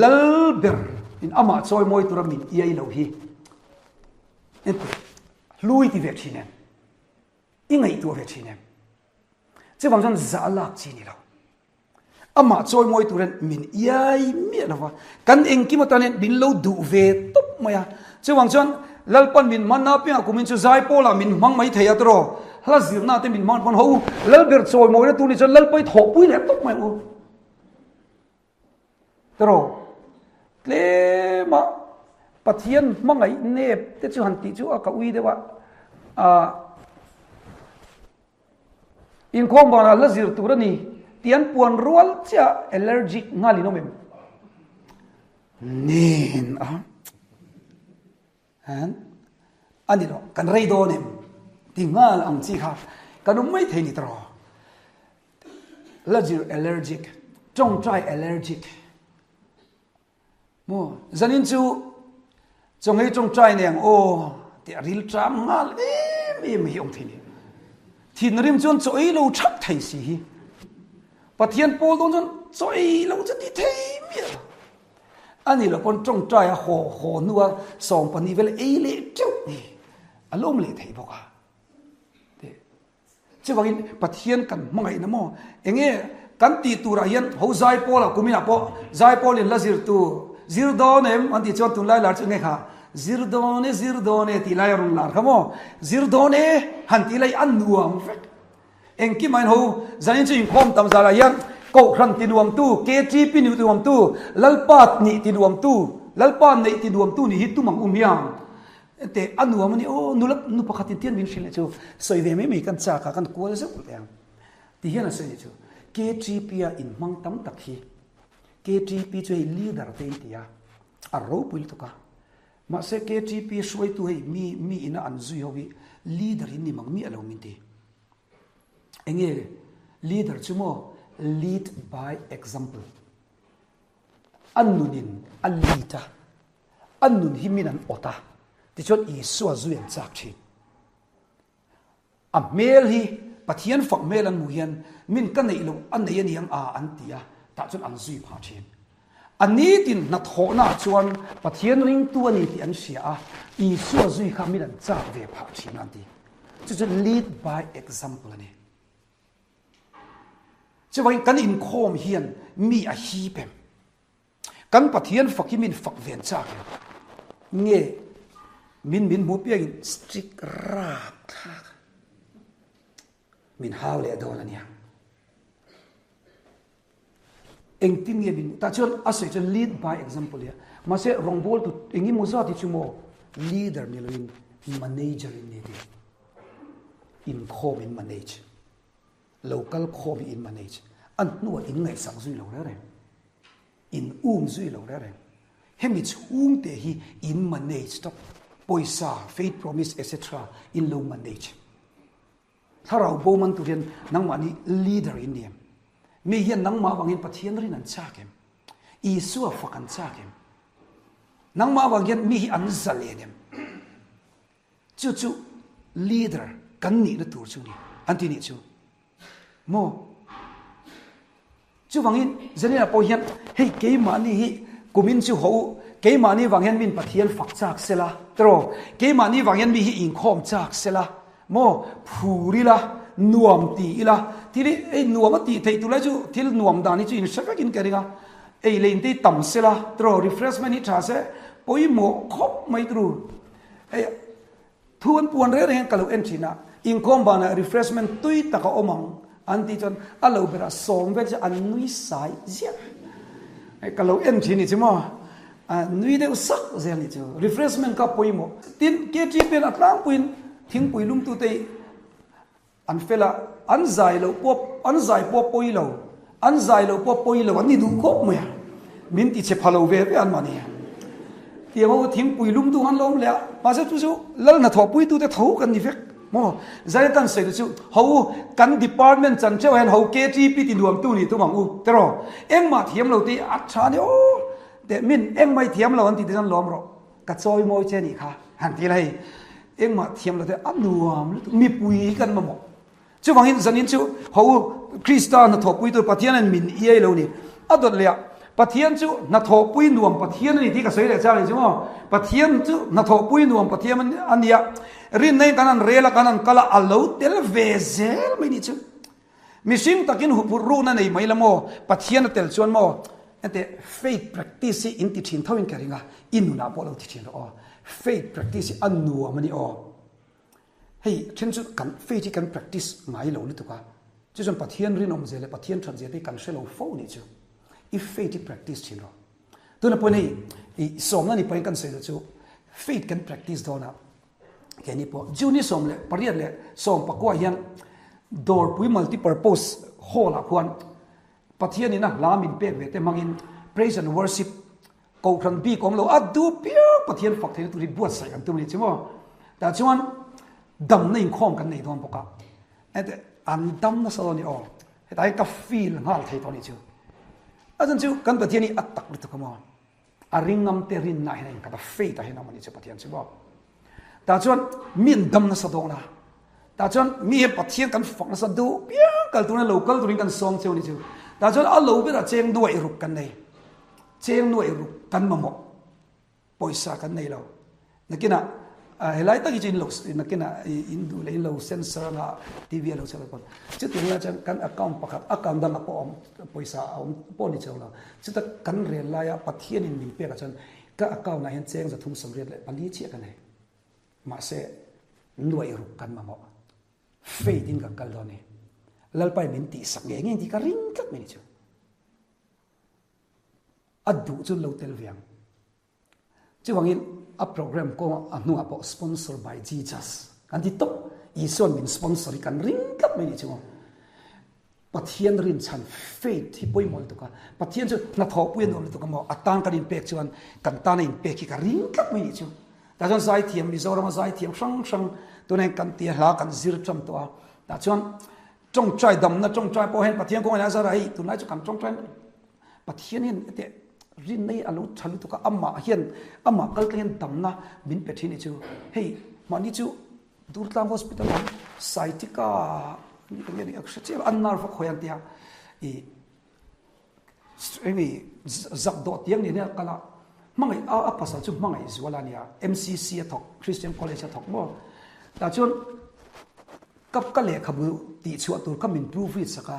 lal ber in amah chawi mawi tura min iai lo hi engtik hlui ti ve thin em? I ngaihtuah ve thin em? Chuvang chuan zah lak chi ni lo. Amah chawimawi turin min iai miah lo va, kan engkim atan hian min lo duh ve tawp mai a. Chuvang chuan Lalpan min hmanna apiangah kumin chu Zaipawlah min hmang mai thei a tiraw, hla zirna te min hmang pawn ho u, Lalber chawimawina tur ni chuan Lalpa i thawhpui leh tawp mai ang u. Tiraw, tlema Pathian hmangaih nep te chu han tih chu a ka ui deuh a, ah, Inkhawm banah la zir tur a ni tih an puan rual chiah allergic nghal in awm em? Nen a han a ni lo kan rei dawn em ti nghal ang chi kha kan awm mai thei ni tawh la zir allergic tawngtai allergic Maw zanin chu chawnghei tawngtai nei ang aw tih a ril ṭam nghal em em hi awm thei ni. Thinrim chuan chaw ei lo ṭhak thei si hi. Pathian pawl dawn chuan chaw ei lo chu ti thei miah lo. A ni lo pawn tawngtai a haw haw hnua 12 vel ei leh ṭeuh hi a lo awm leh thei bawk a. Chuvangin Pathian kan hmangaihna maw? Enge kan tih turah hian ho Zaipawlah kuminah pawh Zaipawlin la zir tur zir dawn em an tih chuan tunlai lar chu enge kha zir dawn e zir dawn e tih lai a rawn lar kha maw? Zir dawn e han tih lai a nuam vek. Engkim aiin ho zanin chu inkhawm tam zarah hian Kohhran tinuamtu, KTP nih tinuamtu, Lalpa nih tinuamtu, Lalpa neih tinuamtu nih hi tum ang um hiang. Teh a nuam a ni aw, nula nu pakhatin tian min hrilh leh chu sawi ve mai mai kan chak a, kan kual zeuh leh ang. Ti hian a sawi leh chu KTP a inhmang tam tak hi KTP chu hei leader te in ti a, a ropui lutuk a. Mahse KTP hruaitu hei mi mi ina an zui ho hi leader in ni mang miah lo min ti. Enge leader chu maw lead by example. A nunin a lead a, a nun hi min an awt a, tichuan Isua zui an chak thin. A hmel hi Pathian fak hmel an hmuh hian min ka neih loh a nei a niang a an ti a, tah chuan an zui phah thin. A nitin hnathawhnaah chuan Pathian ringtu a ni tih an hria a, Isua zui kha min an chak ve phah thin a an ti. Chu chu lead by example a ni. Chuvangin kan inkhawm hian mi a hip em? Kan Pathian fak hi min fak ven chak em? Nge min min hmuh piangin strict rap thlak min hau leh dawn a nia. Engtin nge min tah chuan a sawi chuan lead by example hi a. Mahse rawngbawl tu engemaw zat hi chu maw leader ni loin manager in ni ti. Inkhawm in manage. Lo kal khawm hi in manage. A hnuah in ngaihsak zui lo reng reng. In um zui lo reng reng. Hemi chhungte hi in manage tawp. Pawisa, faith promise etc. In lo manage. Thlarau bo man tur hian nangmahni leader in ni em? Mi hian nangmah avangin Pathian rin an chak em? Isua fak an chak em? Nangmah avang hian mi hi an zalen em? Chu chu leader kan nihna tur chu ni an ti nih chu. Maw? Chuvangin Zanina pawh hian hei keimahni hi kumin chu haw u, keimahni vang hian min Pathian fak chak sela tiraw, keimahni vang hian mi hi inkhawm chak sela maw, phur ila, nuam ti ila, thil hi hei nuam a tih theih tur lai chu thil nuam dan hi chu inhre vekin ka ring a, ei leh inte hi tam sela tiraw, refreshment hi tha se pawimawh khawp mai turu hei Thu an puan reng reng ka lo en thin a, inkhawm banah refreshment tui tak a awm ang an tih chuan a lo berah sawm vel chu an nui sai ziah. Ka lo en thin nih chu maw, a nui deuh sak zel nih chu. Refreshment kha pawimawh. Tin, KTP a tlangpuiin thingpui lumtute hi An fel a, an zai loh pawh, an zai pawh pawi lo, an zai loh pawh pawi lo, an ni duh khawp mai a, min ti chhe pha lo ve ve an mahni a. Tiang ho thingpui lum duh an lo awm leh a, mahse chu chu lal hnathawhpui tute tho kan ni vek maw? Zai kan sawi te chu ho u, kan department chan theuh hian ho KTP ti nuam tu nih tum ang u tiraw? Engmah thiam lo te hi a tha a ni aw, teh min engmah i thiam lo an ti te chuan lawm rawh. Ka chawi mawi che nih kha han ti la hei engmah thiam lo te a nuam lutuk mipui hi kan mamawh chuvangin zanin chu ho u Krista hnathawhpui tur Pathian in min iai lo ni a dawt leh ah Pathian chu hnathawhpui nuam Pathian a ni tih ka sawi leh chang ni chu maw Pathian chu hnathawhpui nuam Pathian a nia rinna in kan han rel a kan han kal a a lo tel ve zel mai ni chu Mihring takin huphurh rukna nei mai la maw? Pathian a tel chuan maw? Enteh, faith practice hi in ti thin tho in ka ring a, i nunah pawh lo ti thin rawh aw. Faith practice hi a nuam a ni aw. Hei, then chu kan faith hi kan practice ngai lo lutuk a, chu chuan Pathian rinawm zia leh Pathian that zia te hi kan hre lo fo nih chu. I faith hi practice thin rawh. Tuna pawhin hei, i sawmna ni pawhin kan sawi loh chu faith kan practice dawn a, Keini pawh June 18 leh 19 hian Dawrpui Multipurpose Hall ah khuan Pathian in a hla min pek ve te hmangin Praise and Worship Kohhran bik awm lo a duh piang Pathian fak theihna tur hi buatsaih kan tum a ni chu maw. Tah chuan damna inkhawm kan nei dawn bawk a. Hete an dam nasa dawn a ni aw. Hetah hian ka feel nghal thei tawh a ni chu. A chhan chu kan Pathian hi a tak lutuk a maw. A ringam te rinna hian a inkhat a, faith ah hian a awm a ni chu Pathian chu maw. Tah chuan mi an dam nasa dawn a, tah chuan mi hian Pathian kan fak nasa duh piang kal turin lo kal turin kan sawm cheu a ni chu. Tah chuan a lo berah cheng nuaih ruk kan nei, cheng nuaih ruk kan mamawh, pawisa kan nei lo. Nakinah helai tak hi chu in lo nakinah in duh leh in lo sensor anga TV a lo chhuak pawn chutiang lai chuan kan account pakhat account dangah pawh a awm pawisa a awm pawh ni chauh lo chuta kan rel laia Pathianin min pekah chuan ka account ah hian cheng 384 chiah ka nei mahse nuaih ruk kan mamawh faith in kan kal dawn a ni. Lalpa in min tihsak ngei ngei tih ka ring tlat mai ni chu. A duh chu lo tel ve ang. Chuvangin a program kawng a hnungah pawh sponsor by Jesus kan ti tawp. Isuan min sponsor hi kan ring tlat mai ni chu. Pathian rinchhan faith hi pawimawh lutuk a. Pathian chu hnathawhpui a nuam lutuk a maw? A tan kan inpek chuan kan tana inpek hi ka ring tlat mai ni chu. Tah chuan zaithiam Mizorama zaithiam hrang hrang tunah hian kan tia hla kan zir tan tawh a. Tah chuan tawngtai damna tawngtai pawh hian Pathian kawngah hian a zar a hei tunlai chu kan tawngtai Pathian hian heti rinna hi a lo tha lutuk a, amah hian amah kal tlang hian damna min pe thin hi chu hei mahni chu Durtlang Hospital ah Saitika ni ka nge ni a hre chiah lo an nerve a khawi an tia ih eng i zak dawh tiang nen hian a kal a hmangaih a a pasal chu hmangaih zual a nia M_C_C a thawk Christian College a thawk maw tah chuan ka ka lehkhabu tih chhuah tur kha min proof read sak a.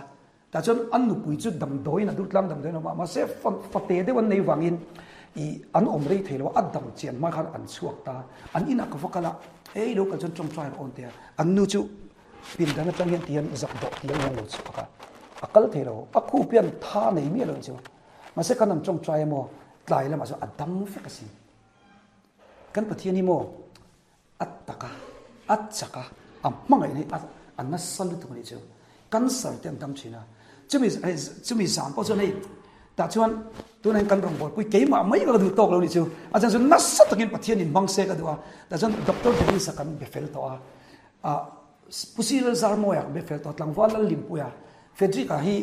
Tah chuan an nupui chu damdawiin a durtlang damdawiin a awm a, mahse fate deuh an nei vangin ih an awm rei thei lo a, a dam chian hma khan an chhuak ta. An inah ka va kal a, hei lo kal chuan tawngtai rawh awn tia, an nu chu pindan atang hian ti hian zak dawh tiang hian a lo chhuak a, a kal thei lo, a khup hian tha nei miah lo chu, mahse kan an tawngtai emaw tlai lamah chuan a dam vek asin. Kan Pathian hi maw A tak a, a chak a, a hmangaihna hi a nasa lutuk a nih chu. Cancer te an dam thin a, chumi chumi zan pawh chuan hei tah chuan tunah hian kan rawngbawlpui keimah mai ka duh tawk lo a nih chu. A chhan chu nasa takin Pathian in hmang se ka duh a, tah chuan Doctor Dennis-a kan be fel tawh a, ah Pu Si Lalzarmawia kan be fel tawh a, Tlangval Lallimpuia, Frederick-a hi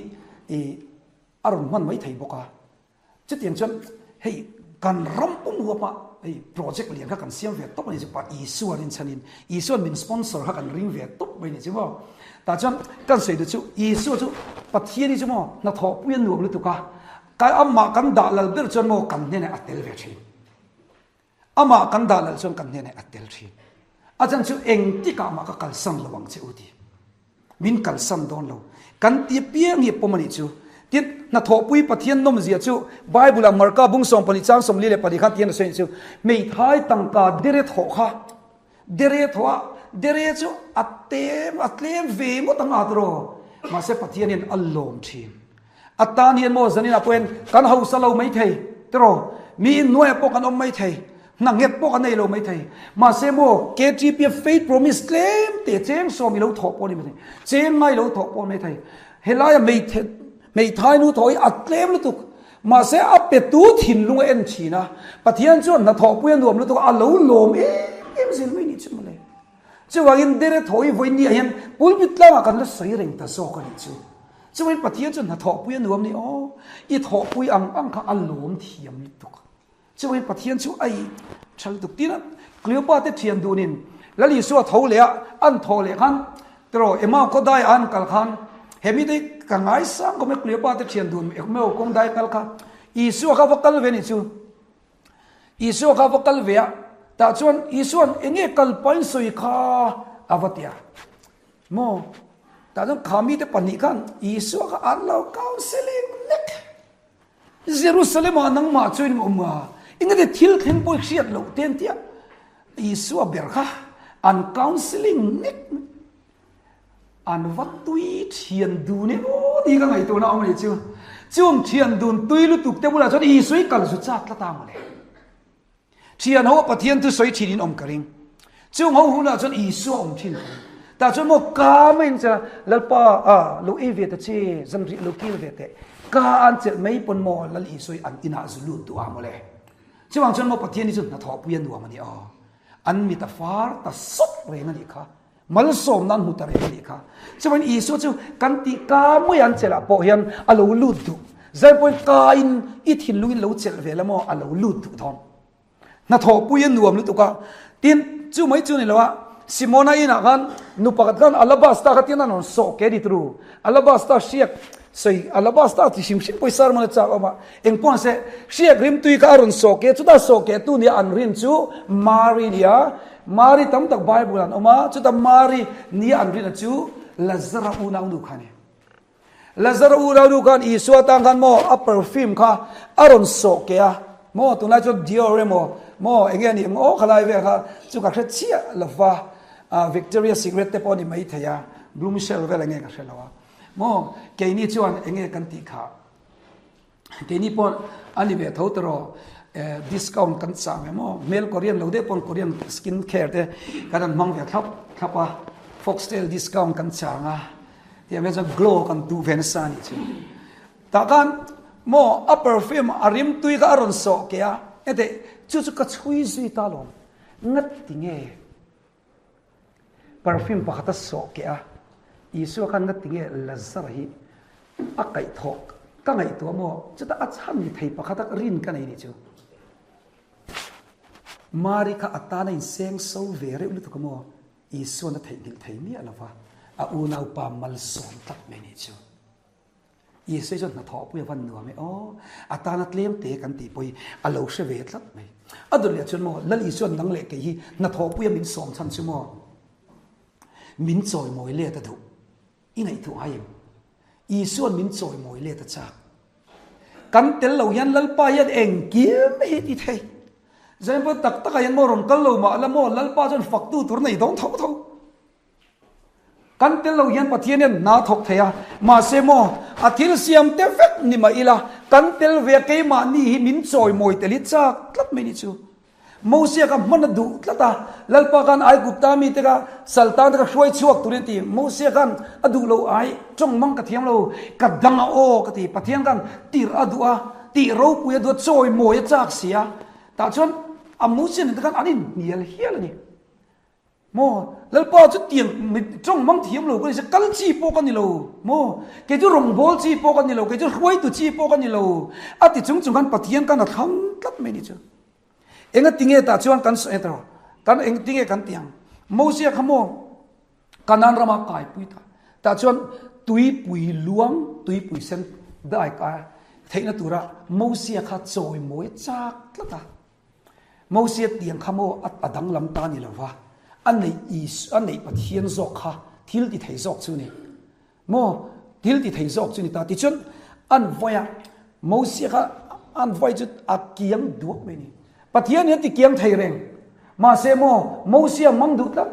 ih a rawn hman mai thei bawk a. Chutiang chuan hei kan ram pum huapa hei project lian kha kan siam ve tawp a ni chu pa Isua rinchhanin Isua'n min sponsor kha kan ring ve tawp mai a ni chu maw. Tah chuan kan sawi duh chu Isua chu Pathian hi chu maw hnathawhpui a nuam lutuk a, amah kan dah lal ber chuan maw kan hnenah a tel ve thin. Amah kan dah lal chuan kan hnenah a tel thin. A chan chu engtikah mah ka kalsan lo ang che u ti. Min kalsan dawn lo. Kan ti apiang hi a pawm a nih chu. Tin, hnathawhpui Pathian nawmzia chu Bible-ah Marka bung 12 chang 44 khan tihian a sawi a nih chu. Hmeithai tangka dere thawh kha, dere thawh a, dere chu a tem, a tlem ve ngawt ang a tiraw. Mahse Pathian hian a lawm thin. A tan hian maw zanin ah pawh hian kan hausa lo mai thei tiraw? Mi in hnuaiah pawh kan awm mai thei, hna nghet pawh kan nei lo mai thei. Mahse maw KTP a faith promise tlem te cheng sawm i lo thawh pawh a ni mai thei, cheng ngai lo thawh pawh a ni mai thei. Helaia hmeithai nu thawh hi a tlem lutuk, mahse a petu thinlung a en thin a, Pathian chuan hnathawhpui a nuam lutuk a, a lo lawm em em zel mai ni chu mawle. Chuvangin dere thaw hi vawiin niah hian pulpit tlangah kan la sawi reng ta zawk a nih chu. Chuvangin Pathian chu hnathawhpui a nuam ni aw, i thawhpui ang ang kha a lawm thiam lutuk. Chuvangin Pathian chu a i tha lutuk. Tin, Cleopa te thian dunin Lal Isua tho leh a, an thaw leh khan tiraw Emau khaw daiah an kal khan he mite ka ngaisang khawp mai Cleopa te thian dun Emau kawng dai kal kha Isua kha va kal ve a nih chu. Isua kha va kal ve a, tah chuan Isua'n eng nge kal pahin sawi kha a va ti a. Maw? Tah chuan kha mite pahnih khan Isua kha an lo counselling nek. Jerusalem-ah nangmah chuan in awm a, engati thil thleng pawh i hriat loh te an ti a. Isua ber kha an counselling nek. An va tui thian dun em aw tih ka ngaihtuahna a awm a nih chu. Chung thian dun tui lutuk te bulah chuan Isua i kal zu chak tlat a mawle. Thian ho a Pathian thu sawi thin in awm ka ring. Chung ho hunah chuan Isua awm thin ka ring. Tah chuan maw ka mai in che Lalpa a lo ei ve ta che, zanriah lo kil ve teh. Ka an chelh mai pawn maw Lal Isua i an inah zu lut duh a mawle. Chuvang chuan maw Pathian hi chu hnathawhpui a nuam a ni aw. An mit a far ta sawt reng a nih kha. Malsawmna an hmu ta reng a nih kha. Chuan Isua chu kan tih ka mai an chelh ah pawh hian a lo lut duh. Zai pawhin ka in i thinlungin lo chelh ve la maw a lo lut duh dawn. Hnathawhpui a nuam lutuk a. Tin, chu mai chu ni lo a, Simona inah khan nu pakhat khan alabasta kha tin a rawn sawh ke ni turu. Alabasta hriak sawi alabasta ti hrim hrim pawisa ram a chak awm a. Eng pawh se hriak rimtui kha a rawn sawh ke chuta sawh ke tu nia an rin chu Mari nia Mari tam tak Bible an awm a, chuta Mari nia an rinna chu Lazara unaunu kha a ni. Lazara unaunu khan Isua tan khan maw a perfume kha a rawn sawh keh a, maw tunlai chuan Dior emaw maw eng nge a nih ang aw khalai vel kha chu ka hre chiah lo va, Victoria Secret te pawh a ni maithei a, Blue Michelle vel eng nge ka hre lo a. Maw keini chuan enge kan tih kha keini pawh a ni ve tho tawh discount kan chah ve maw hmel Korean lo deuh pawn Korean skin care te kan han hmang ve thlap thlap a foxtail discount kan chang a tiang hian chuan glow kan duh ve nasa a nih chu tah khan maw a perfume a rimtui kha a rawn sawh keh a heti chu chu ka chhui zui ta alawm ngati nge. Perfume pakhat a sawh keh a, Isua khan ngati nge Lazar hi a kaihthawh ka ngaihtuah maw? Chutah a chhan ni thei pakhat a rin ka nei ni chu. Mari kha a tan a inseng so ve reuh lutuk a maw? Isuan a theihnghilh thei miah lo va, a unaupa malsawm tlat mai ni chu. Isua chuan hnathawh pui a van nuam e aw, a tana tlem te kan tih pawh hi a lo hre ve tlat mai. A dawt leh chuan maw, Lal Isua'n nang leh kei hi hnathawh puia min sawm chhan chu maw, min chawimawi let a duh. I ngaihtuah ngai em? Isua'n min chawimawi let a chak. Kan tel lo hian Lalpa hian engkim hi ti thei. Zainpawh tak takah hian maw rawn kal lo mah la maw, Lalpa chuan faktu tur nei dawn tho tho. Kan tel lo hian Pathian hian hna thawk thei a, mahse maw a thil siam te vek ni mah ila, kan tel ve a keimahni hi min chawimawi tel hi chak tlat mai ni chu. Mosia kha hman a duh tlat a, Lalpa khan Aigupta mite kha Saltan te kha hruai chhuak turin a ti. Mosia khan a duh lo ai, tawng mang ka thiam lo, ka dang a aw ka ti. Pathian khan tirh a duh a, tih ropui a duh a, chawimawi a chak si a. Tah chuan a Mosia nen te khan an inhnial hial a ni. Maw? Lalpa chu tiang tawng mang thiam lo ka ni se, kal chi pawh ka ni lo. Maw? Kei chu rawngbâwl chi pawh ka ni lo, kei chu hruaitu chi pawh ka ni lo. A ti chung chung khan Pathian khan a thlang tlat mai ni chu. Enga tinge tah chuan kan sawi ta rawh. Kan eng tinge kan ti ang? Mosia kha maw Kanaan rama kaipui ta. Tah chuan tuipui luang, tuipui sen dai kai theihna tura Mosia kha chawimawi chak tlat a. Mosia tiang kha maw a danglam ta ni lova, a neih Isu, a neih Pathian zawk kha thil ti thei zawk chu ni. Maw thil ti thei zawk chu ni ta. Tichuan an vai a, Mosia kha an vai chu a kiang duak mai ni. Pathian hi a ti kiang thei reng. Mahse maw Mosia mang duh tlat.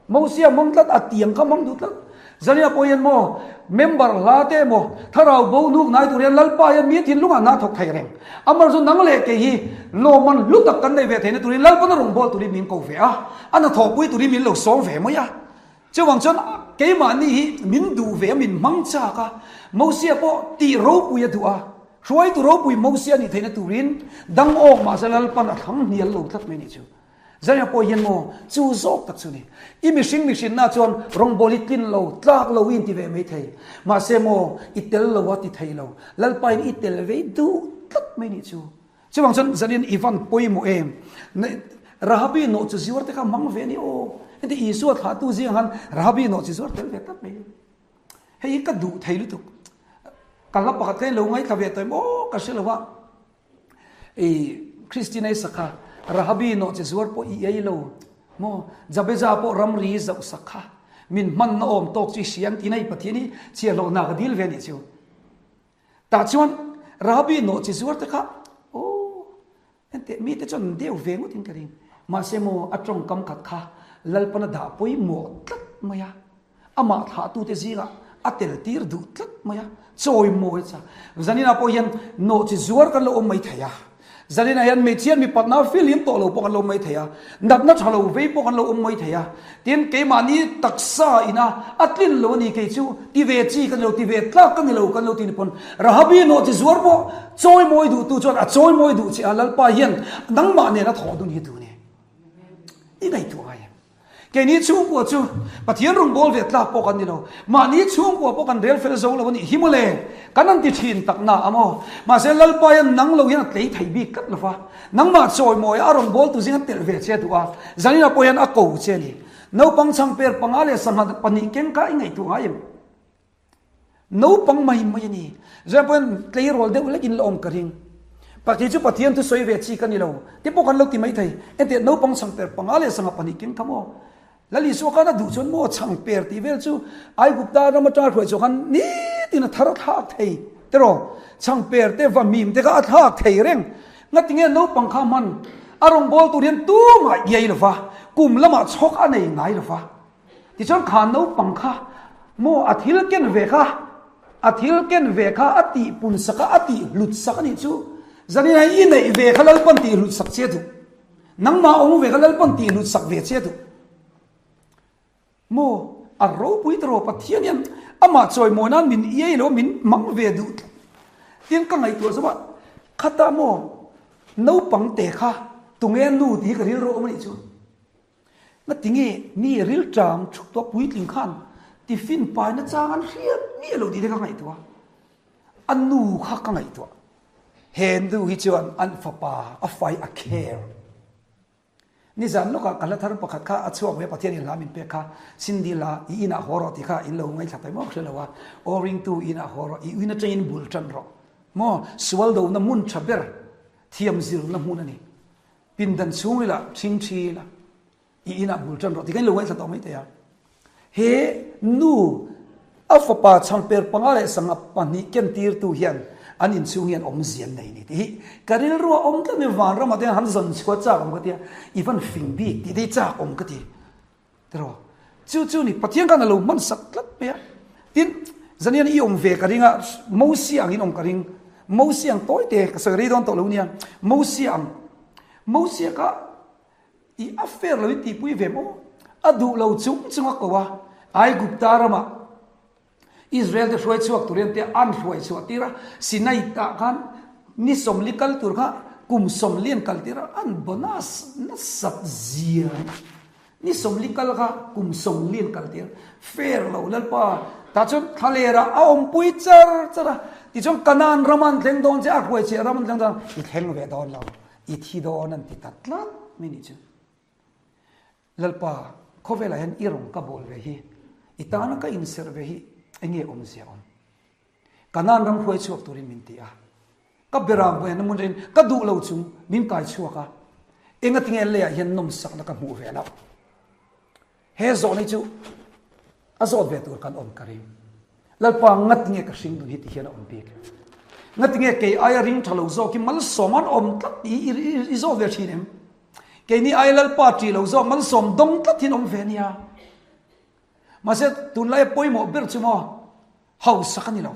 Mosia mang tlat, a tiang kha mang duh tlat. Zania pawh hian maw member hla te emaw thlarau bo nuk nai tur hian Lalpa hian mi thinlungah hna thawk thei reng. Amar chu nang leh kei hi lawmman hlu tak kan nei ve theihna turin Lalpana rawngbâwl turin min ko ve a, a hnathawhpui turin min lo sawm ve mai a. Chuvang chuan keimahni hi min duh ve a, min hmang chak a, Mosia pawh tih ropui a duh a, hruaitu ropui Mosia nih theihna turin dang awk mahse Lalpan a thlang hnial lo tlat mai nih chu. Zaia pawh hian maw chu zawk tak chu ni. I mihring mihrinna chuan rawngbâwl i tlin lo, tlâk lo i inti ve mai thei. Mahse maw i tel lo a ti thei lo. Lalpain i tel ve duh tlat mai nih chu. Chuvang chuan zanin i van pawimawh em? Rahabi nawh chu zuar te kha hmang ve a ni aw. Heti Isua thlahtu zingah khan Rahabi nawh chi zuar tel ve tlat mai. Hei hi ka duh thei lutuk. Ka hla pakhat kha in lo ngaithla ve tawh em aw ka hre lo a. I Christina i sakha Rahabi nawh che zuar pawh i ei lo maw Jabeza pawh ramri zauh sakha min hman na awm tawk chu i hria ang tiin a i Pathian hi chhiahhlawh hna ka dil ve anih chu. Tah chuan Rahabi nawh che zuar te kha aw enteh mite chuan an deu ve ngawt in ka ring. Mahse maw a tawngkam khat kha Lalpana dah pawimawh tlat mai a. Amah thlahtute zingah a tel tir duh tlat mai a, chawimawi cha. Zaninah pawh hian nawhchi zuar kan lo awm mai thei a, zaninah hian hmeichhia mipatna fihlim tawh lo pawh kan lo awm mai thei a, natna tha lo vei pawh kan lo awm mai thei a, tin keimahni taksa ina a tlin lo a ni kei chu ti ve chi ka ni lo, ti ve tlak ka ni lo kan lo ti ni pawn Rahabi nawhchi zuar pawh chawimawi duhtu chuan a chawimawi duh che a, Lalpa hian nangmah nena thawh dun hi duh a ni. I ngaihtuah ngai em? Keini chhungkua chu Pathian rawngbâwl ve tlâk pawh kan ni lo. Mahni chhungkua pawh kan rel fel zo lo a nih hi mawle. Kan an ti ṭhin tak na a maw? Mahse Lalpa hian nang lo hian a tlei thei bik tlat lo va. Nangmah chawimawi a rawngbâwl tu zinga telh ve che a duh a. Zanina pawh hian a ko che a ni. Naupang chhangper panga leh sangha pahnih keng kha i ngaihtuah ngai em? Naupang mai mai a ni. Zan pawhin tleirawl deuh lek in la awm ka ring. Pakhi chu Pathian thu sawi ve chi ka ni lo. Te pawh kan lo ti mai thei. Enteh naupang chhangper panga leh sangha pahnih keng kha maw? Lal Isua khan a duh chuan maw chhangper tih vel chu Aigupta ram atanga hruai chhuah khan nitin a thar a thlak thei tiraw? Chhangper te vahmim te kha a thlak thei reng. Ngatinge naupang kha hman a rawngbâwl tur hian tumah iai lova kum lamah chhawk a nei ngai lova. Tichuan kha naupang kha maw a thil ken ve kha. A thil ken ve kha a tih pun sak a, a tih hlut sak a nih chu. Zanin ah i neih ve kha Lalpan tih hlut sak che duh. Nangmah awm ve kha Lalpan tih hlut sak ve che duh. Maw, a ropui ta rawh Pathian hian amah chawimawi nan min iai lo min hmang ve duh tlat. Tin ka ngaihtuah zawk a, khatah maw naupang te kha tunge nu tih hi ka rilru awm a nih chu. Ngatinge mi rilṭam thuk tawh puitling khan tiffin paina chang an hriat miah lo tih te ka ngaihtuah a, a nu kha ka ngaihtuah. He nu hi chuan an fapa a fai a care. Nizan lawkah ka hla thar pakhat kha a chhuak ve Pathianin hla min pek kha Cindy hla i inah haw rawh tih kha in lo ngaithla tawi maw ka hre lo a, aw ringtu i inah haw rawh i uin atangin bul tan rawh maw sual dohna hmun tha ber thiam zirna hmun a ni. Pindan chhung ila ṭhing ṭhi ila i inah bul ṭan rawh ti kha in lo ngaithla tawh mai thei a. He nu a fapa chhangper panga leh sangha pahnih ken tirtu hian an inchhung hian awmzia an nei ni tih hi ka rilru a awm tlat mai vanramah te hian han zawn chhuah chak awm ka tia i van fing bik tih te hi chak awm ka ti. Tiraw? Chu chu ni, Pathian khan a lo hman sak tlat mai a. Tin, zanian i awm ve ka ring a, Mosia ang in awm ka ring. Mosia ang tawi te, ka sawi rei dawn tawh lo nia. Mosia ang. Mosia kha i a fair lo in tihpui ve maw? A duh lo chung chung a ko a, Aigupta ramah Israel te hruai chhuak tur hian te an hruai chhuah tir a, Sinai tah khan ni sawmli kal tur kha kum sawmli an kal tir a, an bonus nasat zia ni sawmli kal kha kum sawmli an kal tir fair lo Lalpa tah chuan thlaler ah a awmpui char char a, tichuan Kanaan ram an thleng dawn che a hruai cheh ram an thleng dawn i thleng ve dawn lo i thi dawn an ti ta tlat mai nih chu. Lalpa, khawvelah hian i rawn ka bawl ve hi, i tana ka inserh ve hi eng nge awmzia awm? Kanaan ram hruai chhuak turin min ti a, ka beram hmuh hian hmun rin ka duh lo chung min kai chhuak a, engatinge leiah hian nawmsakna ka hmuh ve loh? He zawhna hi chu a zawt ve tur kan awm ka ring. Lalpa ngatinge ka hring nun hi ti hian a awm bik? Ngatinge kei aia ring tha lo zawk hi malsawm an awm tlat tih hi i zawt ve thin em? Keini aia Lalpa ṭih lo zawk malsawm dawng tlat hian awm ve nia. Mahse tunlaia pawimawh ber chu maw hausak a ni lo,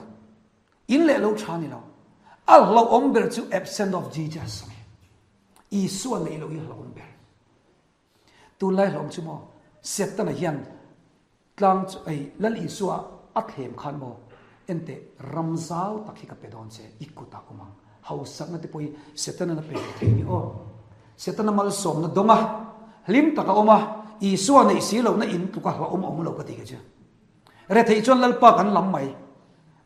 in leh lo ṭha a ni lo. A hlauhawm ber chu absent of Jesus a ni. Isua neih loh hi hlauhawm ber. Tunlai hlawm chu maw Setana hian tlang chu ei Lal Isua a thlem khan maw enteh ram zau tak hi ka pe dawn che i kutah awm ang hausakna te pawh hi Setana na pe ve thei ni aw Setana malsawmna dawng a hlim taka awm a Isua neih si lohna in tluka hlauhawm a awm lo ka ti kei chu Retheih chuan Lalpa kan lam mai.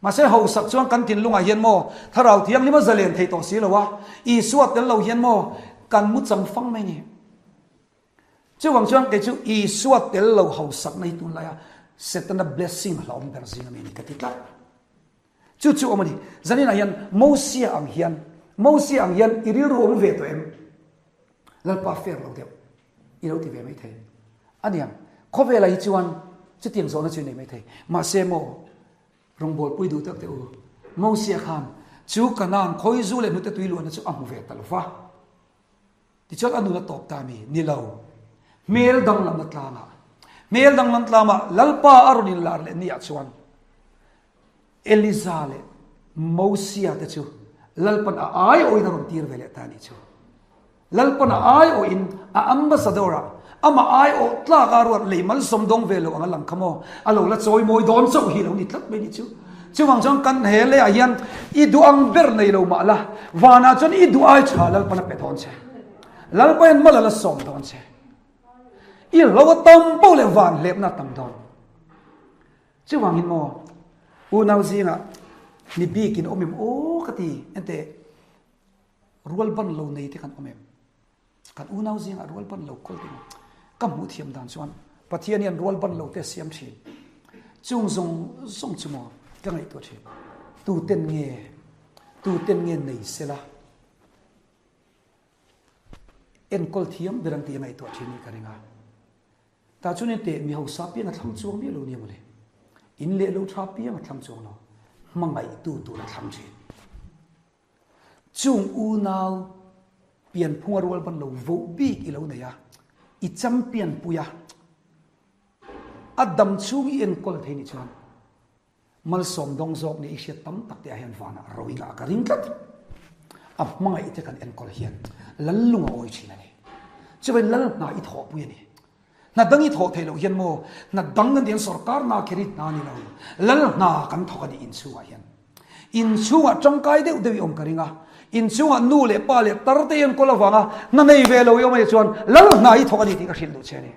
Mahse hausak chuan kan thinlungah hian maw Thlarau Thianghlim a zalen thei tawh si lo a, Isua tel lo hian maw kan mu chang fang mai ni. Chuvang chuan kei chu Isua tel lo hausakna hi tunlaia Setana blessing hlauhawm ber zing ami a ni ka ti tlat. Chu chu awm a ni. Zaninah hian Mosia ang hian Mosia ang hian i rilru awm ve tawh em? Lalpa fair lo deuh. I lo ti ve mai thei. Aniang, khawvelah hi chuan chutiang zawhna chu i nei mai thei. Mahse maw, rawngbawlpui duh tak teh u, Mosia khan chu Kanaan khawi zu leh hnute tui luahna chu a hmu ve ta lo va. Tichuan a nun a tawp ta mi? Ni lo. Hmel danglamna tlangah, hmel danglam tlamah Lalpa a rawn inlar leh niah chuan Eliza leh Mosia te chu Lalpan a aiawhin a rawn tir ve leh ta a nih chu. Lalpan a aiawhin a ambassador ah amah aiawh tlak a ruat lei malsawm dawng ve lo ang a lang kha maw? A lo la chawi mawi dawn chauh hi lo ni tlat mai nih chu. Chuvang chuan kan he leiah hian i duh ang ber nei lo mah la, vanah chuan i duh ai tha Lalpan a pe dawn che. Lalpa hian mal a la sawm dawn che. I hlo a tam poh leh van hlepna a tam dawn. Chuvangin maw unau zingah mi bikin awm em aw ka ti enteh rual ban lo nei te kan awm em? Kan unau zingah rual ban lo kawl te ka hmuh thiam dan chuan Pathian hian rual ban lo te a siam thin. Chung zawng zawng chu maw ka ngaihtuah thin. Tuten nge tuten nge nei sela enkawl thiam ber ang tih a ngaihtuah thin hi ka ring a. Tah chuan in teh mi hausa piang a thlang chuang miah lo nia mawle. In leh lo tha piang a thlang chuang lo. Hmangaihtu tur a thlang thin. Chung unau pianphung a rual ban lo voh bik i lo nei a, i champion pui a, a dam chhung i enkawl thei nih chuan. Malsawm dawng zawk nih i hriat tam tak te ah hian vanah ro inah ka ring tlat. A hmangaih te kan enkawl hian lal lung a awi thin a ni. Chuvangin lal hna i thawhpui a ni. Hna dang i thawh theih loh hian maw hna dang kan ti hian sorkar hna kher hi hna a ni lo. Lal hna kan thawk a ni inchhungah hian. Inchhungah tangkai deuh deuh i awm ka ring a. Inchhungah nu leh pa leh tar te i enkawl avanga hna nei ve lo i awm a nih chuan lal hna i thawk a ni tih ka hrilh duh che a ni.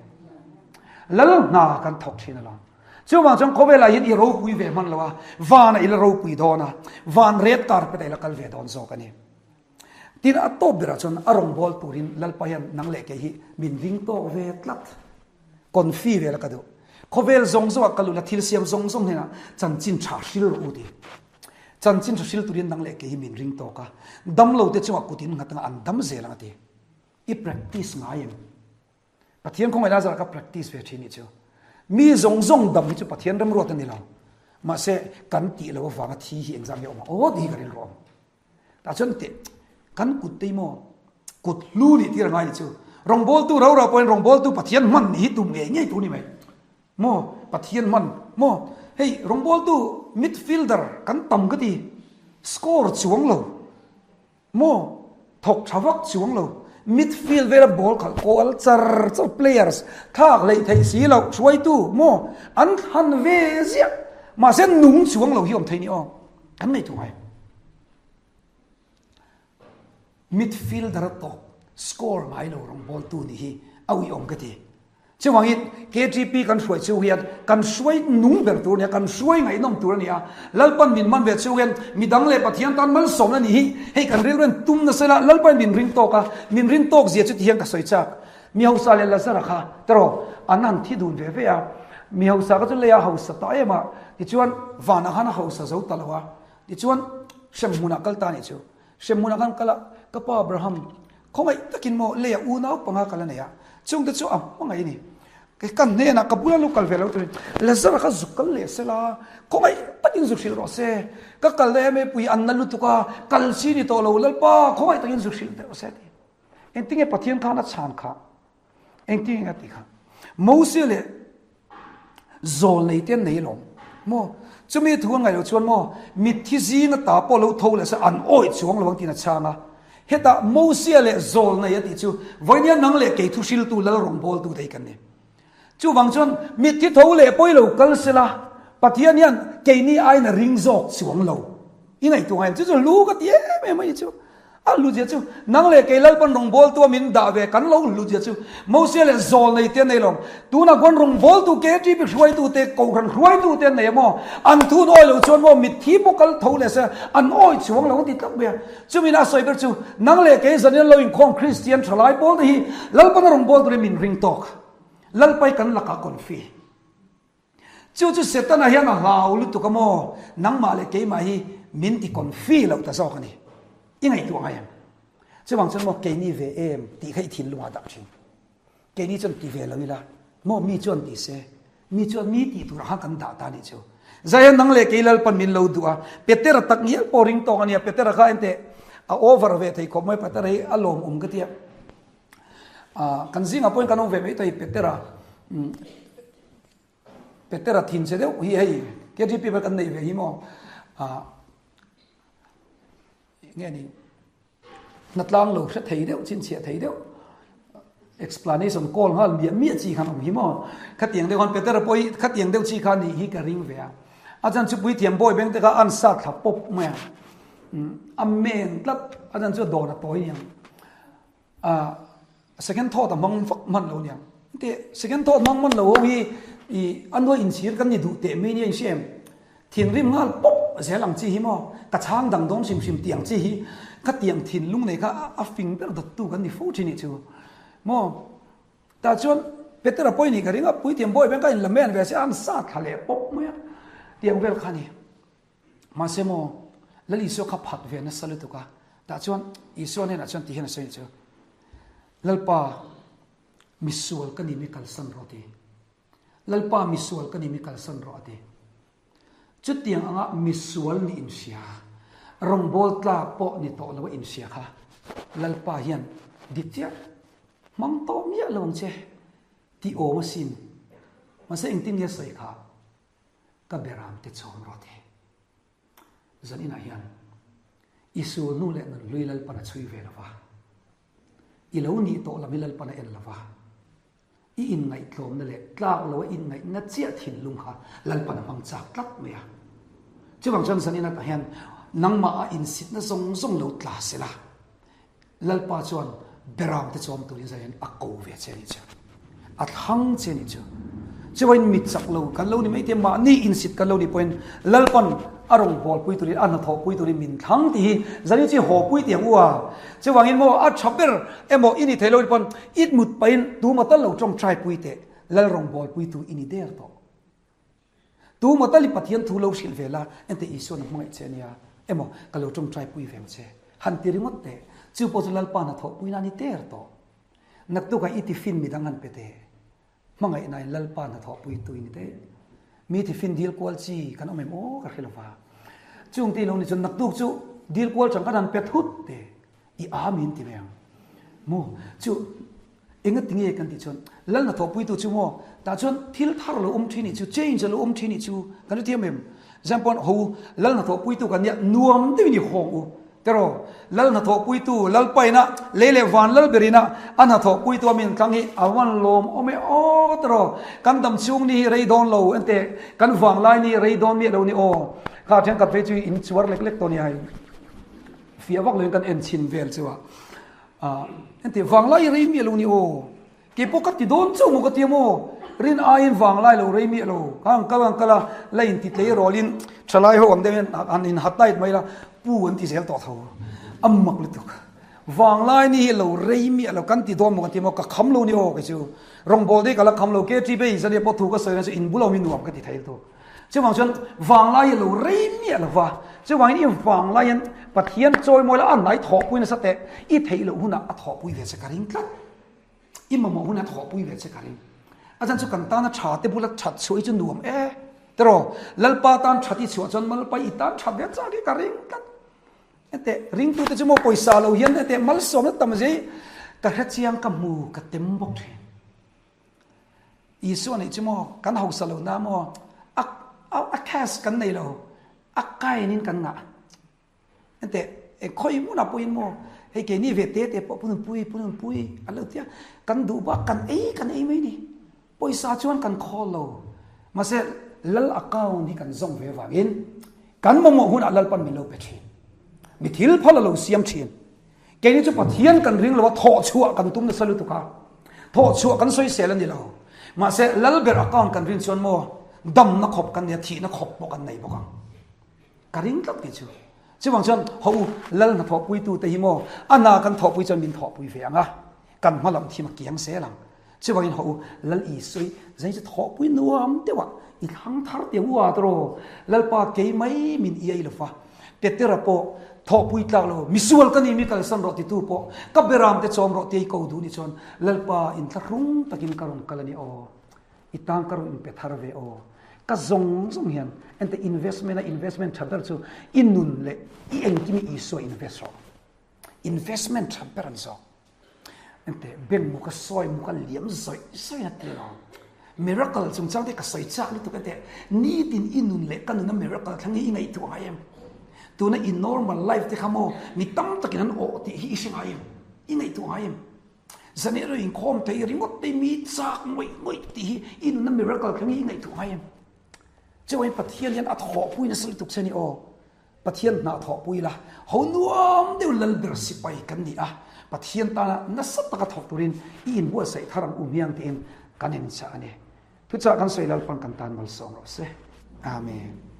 Lal hna kan thawk thin alawm. Chuvang chuan khawvelah hian i ropui ve hman lo a, vanah i la ropui dawn a, van red carpet ah i la kal ve dawn zawk a ni. Tin, a tawp berah chuan a rawngbâwl turin Lalpa hian nang leh kei hi min ring tawk ve tlat. Confi vel a ka duh. Khawvel zawng zawngah ka lut a, thil siam zawng zawng hnenah chanchin tha hril rawh u ti. Chanchin tha hril turin nang leh kei hi min ring tawk a, damlo te chungah kut in nghat anga an dam zel ang a ti. I practice ngai em? Pathian khawngaih lai zarah ka practice ve thin nih chu. Mi zawng zawng dam hi chu Pathian remruat a ni lo. Mahse, kan tih loh avanga thi hi engzah nge awm ang aw tih hi ka rilru awm. Tah chuan teh, kan kut te hi maw kut hlu nih tir a ngai nih chu. Rawngbawltu rau rau pawhin rawngbawltu Pathian hman nih hi tum ngei ngei tur ni mai. Maw Pathian hman maw hei rawngbawltu midfielder kan tam ka ti score chuang lo. Maw? Thawk tha vak chuang lo. Midfield vela ball khalh kual char char players thlak hleih theih si loh hruaitu maw an thlan ve ziah. Mahse nung chuang lo hi awm thei ni aw. Kan ngaihtuah ngai. Midfielder a tawp score ngai lo rawng ball tu nih hi a uiawm ka ti. Chuvangin, KTP kan hruai chu hian kan hruai nung ber tur a ni a, kan hruai ngaihnawm tur a ni a. Lalpan min man ve chu hian midang leh Pathian tan malsawmna ni hi hei kan rilru hian tum nasa ila, Lalpan min ring tawk a, min rin tawk zia chu ti hian ka sawi chak. Mi hausa leh Lazara kha tawrh an han thi dun ve ve a, mi hausa kha chu lei a hausa ta em a, tichuan vanah khan a hausa zo ta lo a, tichuan hremhmunah kal ta a nih chu. Hremhmunah khan kal a, Ka pa Abraham, khawngaih takin maw leia unau panga kal a nei a, chungte chu a hmangaih a ni. Kei ka hnenah ka bula lo kal ve lo turin Lazara kha zuk kal leh se la, khawngaih takin zu hrilh rawh se. Ka kal daih a mipui an na lutuk a, kal chi ni tawh lo, Lalpa khawngaih takin zu hrilh deuh se a ti. Engtinge Pathian khan a chhan kha? Engtin nge a ti kha? Moses leh zawl nei te an nei alawm maw? Chumi thu an ngaih loh chuan maw mitthi zinga ta pawh lo tho leh se an awih chuang lo ang tiin a chhang a. Hetah Mosia leh zawl nei a tih chu vawinia nang leh kei thu hriltu lal rawngbawltu te hi kan ni. Chuvang chuan mitthi tho leh pawi lo kal sela Pathian hian keini aiin a ring zawk chuang lo. I ngaihtuah ngai em? Chu chu hlu ka ti em em a ni chu. A hlu zia chu nang leh kei Lalpan rawngbawltu a min dah ve kan lo hlu zia chu Mosia leh zawl nei te an nei lo. Tunah khuan rawngbawltu KTP hruaitu te Kohhran hruaitu te an nei a maw? An thun awi lo chuan maw mitthi pawh kal tho leh se an awi chuang lo an ti tlat mai a. Chumi a sawi ber chu nang leh kei zan in lo inkhawm Kristian thalai pawl te hi Lalpan a rawngbawltu in min ring tawk. Lalpai kan lakah confi. Chu chu Setana hian a hlau lutuk a maw? Nangmah leh keimah hi min ti confi loh ta zawk a ni. I ngaihtuah ngai em? Chuvang chuan maw keini ve em tih kha i thinlungah dah thin. Keini chuan ti ve lo ila maw mi chuan ti se, mi chuan mi tih turah khan kan dah ta a nih chu. Zaian nang leh kei Lalpan min lo duh a, Petera tak ngial pawh ring tawk a nia, Petera kha enteh a over ve thei khawp mai, Petera hi a lawmawm ka tia. Kan zingah pawhin kan awm ve mai thei Petera. Petera thin che deuh hi hei KTP pawh kan neih ve hi maw nge ni hnatlang lo hre thei deuh chhinchhiah thei deuh explanation call nghal miah miah chi khan awm hi maw khatiang deuh khan Petera pawh hi khatiang deuh chi kha nih hi ka ring ve a a chan chu puithiam bawi beng te kha an sat thla pawp mai a a men tlat a chan chu a dawn a tawi niang A second thought a hmang vak hman lo niang. Teh second thought hmang hman lo ho hi i a nuai inchhir kan ni duh teh mai nia inhria em? Thinrim nghal pawp zel ang chi hi maw? Ka chhang dang dawn hrim hrim tih ang chi hi khatiang thinlung nei kha a fing ber dawttu kan ni fo thin nih chu maw? Tah chuan Petera pawh i nih ka ring a, puithiam bawi beng ka inlamen ve se a an sa thla leh pawp mai a tiang vel kha a ni. Mahse maw, Lal Isua kha phat ve nasa lutuk a, tah chuan Isua hnenah chuan ti hian a sawi chu, Lalpa, misual ka ni mi kalsan rawh a ti. Lalpa, misual ka ni mi kalsan rawh a ti. Chutiang anga misual nih inhria, rawngbâwl tlâk pawh ni tawh lo a inhria kha Lalpa hian dik chiah hmang tawh miah lo ang che tih awm asin. Mahse engtin nge sawi kha? Ka beram te chawm rawh a ti. Zaninah hian i sulhnu leh nunhlui Lalpan a chhui ve lo va, i lo nih tawh lam hi Lalpan a en lo va, i inngaihtlawmna leh tlak loa inngaihna chiah thinlung kha Lalpan a hmang chak tlat mai a. Chuvang chuan zaninah tah hian nangmah a insitna zawng zawng lo tla sela, Lalpa chuan beram te chawm turin zaiin a ko ve che a nih chu. A thlang che a nih chu. Chuvain mit chak lo kan lo ni mai te mahni insit kan lo ni pawhin Lalpan a rawn bawlpui turin a hnathawhpui turin min thlang tih hi zanin chu i hawpui tih ang u a. Chuvangin maw a tha ber emaw i ni thei lo ni pawn i mut pahin tuma tal lo tawngtai pui teh Lal rawngbawlpuitu i ni der tawh. Tu maw tal i Pathian thu lo hrilh ve la, enteh Isua'n a hmangaih che ania, emaw ka lo tawngtai pui ve ang che. Han ti ringawt teh, chu pawh chu Lalpa hnathawh puina a ni ter tawh. Naktukah i tifin midang han pe teh. Hmangaihnain Lalpa hnathawh pui tu i ni teh. Mi tifin dil kual chi kan awm em aw ka hre lova. Chung te i lo ni chuan naktuk chu dil kual chang kan han pe thut teh. I a min ti ve ang maw? Chu enga ti nge kan tih chuan lal hnathawhpuitu chu maw tah chuan thil thar lo awm thin nih chu change a lo awm thin nih chu kan hre thiam em? Example ho lal hnathawhpuitu kan nia nuam deuhin i hawng u tiraw lal hnathawhpuitu lalpaina lei leh van lal berina a hnathawhpuitu a min tlang hi a van lawm awm e aw tiraw kan dam chhung ni hi rei dawn lo enteh kan vanglai ni rei dawn miah lo ni aw kha thenkhat phei chu in chuar lek lek tawh nia hei. Fiah vak loin kan en chhin vel chu a Heti vanglai rei miah lo ni aw. Kei pawh ka ti dawn chauh maw ka ti a maw. Rin aiin vanglai lo rei miah lo. Ka han kal han kal a, la inti tlei rawlin thalai ho ang deuh hian han in hat tight mai la, pu an ti zel tawh tho. A mak lutuk. Vanglai ni hi lo rei miah lo kan ti dawn maw ka ti a maw, ka kham lo ni aw kei chu. Rawngbâwl te hi ka la kham lo, KTB zania pawh thu ka sawi na chu inbul awm hi nuam ka ti thei lutuk. Chuvang chuan vanglai hi a lo rei miah lo va, chuvangin i vanglaiin Pathian chawimawi la a hnai thawhpui nasa teh, i theih loh hunah a thawhpui ve che ka ring tlat. I mamawh hunah a thawhpui ve che ka ring. A chhan chu kan tana tha te bula that chhuah hi chu nuam e tiraw, Lalpa tan that i chhuah chuan Malpa i tan that ve chak hi ka ring tlat. Hete ringtute chu maw pawisa lo hian hete malsawmna tam zia hi ka hrechiang ka hmu ka tem bawk thin. Isua nih chu maw kan hausa lo na maw a a cash kan nei lo a kain in kan ngah ente e khoi hmunah pawhin maw hei keini ve te te pawh pununpui pununpui an lo tia kan duh bak kan ei kan ei mai ni pawisa chuan kan khawl lo mahse lal account hi kan zawng ve vangin kan mamawh hunah lalpan min lo pe thin mi thil phal a lo siam thin Keini chu Pathian kan ring lo a, thawh chhuah kan tum nasa lutuk a, thawh chhuah kan sawisel a ni lo. Mahse, Lalber account kan rin chuan maw damna khawp kan nei a, thihna khawp pawh kan nei bawk ang. Ka ring tlat kei chu. Chuvang chuan haw u, Lal hnathawhpuitute hi maw a hna kan thawhpui chuan min thawhpui ve ang a, kan hma lam thim a kiang zel ang. Chuvangin haw u, Lal Isui zai chu thawhpui nuam deuh a, i thlang thar teh u a tawraw, Lalpa kei mai min iai lo va, Petera pawh thawhpui tlak lo, misual ka ni mi kalsan rawh titu pawh ka beram te chawm rawh tia i ko duh ni chuan Lalpa inthlahrung takin ka rawn kal a ni aw, i tang ka rawn inpe thar ve aw, ka zawng zawng hian ente investment a investment tha ber chu i nun leh i engkim i Isua invest rawh, investment tha ber an zawk. Ente beng mu ka sawi mu ka liam zawih zawih a ti lo. Miracle chungchang te ka sawi chak lutuk ente nitin i nun leh ka nuna miracle thleng hi i ngaihtuah ngai em? Tuna i normal life te kha maw mi tam takin an awh tih hi i hre ngai em? I ngaihtuah ngai em? Zan erawh inkhawm thei ringawt te mi chak ngawih ngawih tih hi i nuna miracle thleng hi i ngaihtuah ngai em? Chuai Pathian hian a thawhpui nasa lutuk che ni aw. Pathian hna thawhpui la, ho nuam deuh lalber sipai kan ni a, Pathian tana nasa taka thawk turin i inbuatsaih thar ang u hmiang tiin kan inchah a ni. Thuchah kan sawi Lalpan kan tan malsawm rawh se. Amen.